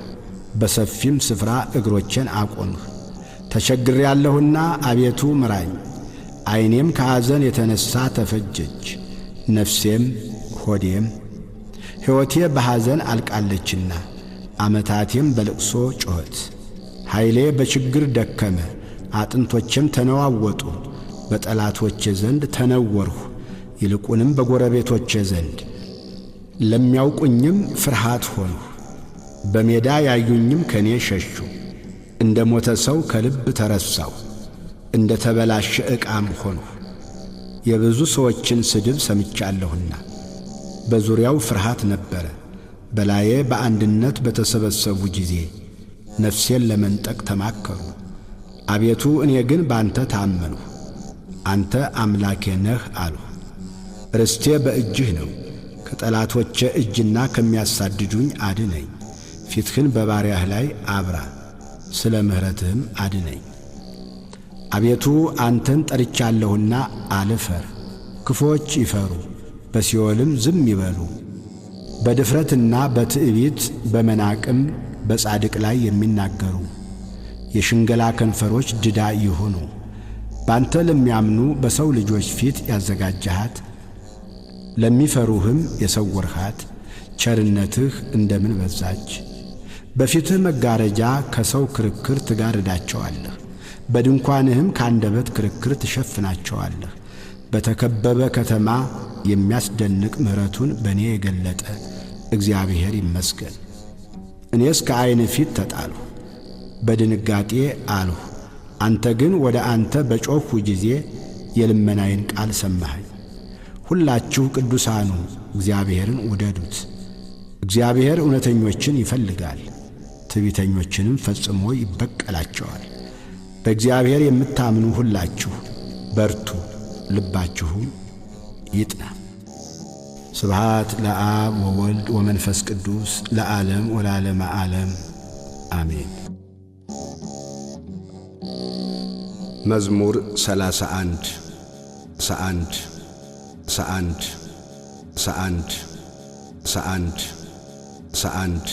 በሰፊም ስፍራ እግሮቼን አቆምህ። ተቸግሬአለሁና አቤቱ ምራኝ። ዐይኔም ከሐዘን የተነሣ ተፈጀች፣ ነፍሴም ሆዴም። ሕይወቴ በሐዘን አልቃለችና ዓመታቴም በልቅሶ ጩኸት። ኃይሌ በችግር ደከመ፣ አጥንቶቼም ተነዋወጡ። በጠላቶቼ ዘንድ ተነወርሁ፣ ይልቁንም በጎረቤቶቼ ዘንድ። ለሚያውቁኝም ፍርሃት ሆንሁ። በሜዳ ያዩኝም ከኔ ሸሹ። እንደ ሞተ ሰው ከልብ ተረሳሁ፣ እንደ ተበላሸ ዕቃም ሆንሁ። የብዙ ሰዎችን ስድብ ሰምቻለሁና በዙሪያው ፍርሃት ነበረ። በላዬ በአንድነት በተሰበሰቡ ጊዜ ነፍሴን ለመንጠቅ ተማከሩ። አቤቱ እኔ ግን ባንተ ታመንሁ፣ አንተ አምላኬ ነህ አልሁ። ርስቴ በእጅህ ነው፣ ከጠላቶቼ እጅና ከሚያሳድዱኝ አድነኝ። ፊትህን በባሪያህ ላይ አብራ፣ ስለ ምሕረትህም አድነኝ። አቤቱ አንተን ጠርቻለሁና አልፈር። ክፉዎች ይፈሩ፣ በሲኦልም ዝም ይበሉ። በድፍረትና በትዕቢት በመናቅም በጻድቅ ላይ የሚናገሩ የሽንገላ ከንፈሮች ድዳ ይሁኑ። ባንተ ለሚያምኑ በሰው ልጆች ፊት ያዘጋጀሃት ለሚፈሩህም የሰወርሃት ቸርነትህ እንደምን በዛች! በፊትህ መጋረጃ ከሰው ክርክር ትጋርዳቸዋለህ፣ በድንኳንህም ከአንደበት ክርክር ትሸፍናቸዋለህ። በተከበበ ከተማ የሚያስደንቅ ምሕረቱን በእኔ የገለጠ እግዚአብሔር ይመስገን። እኔስ ከዐይን ፊት ተጣልሁ፣ በድንጋጤ አልሁ። አንተ ግን ወደ አንተ በጮኽሁ ጊዜ የልመናዬን ቃል ሰማኸኝ። ሁላችሁ ቅዱሳኑ እግዚአብሔርን ውደዱት። እግዚአብሔር እውነተኞችን ይፈልጋል፣ ትዕቢተኞችንም ፈጽሞ ይበቀላቸዋል። በእግዚአብሔር የምታምኑ ሁላችሁ በርቱ፣ ልባችሁም ይጥና። ስብሃት ለአብ ወወልድ ወመንፈስ ቅዱስ ለዓለም ወለዓለመ ዓለም አሜን። መዝሙር 31 ሰአንድ ሰአንድ ሰአንድ ሰአንድ ሰአንድ።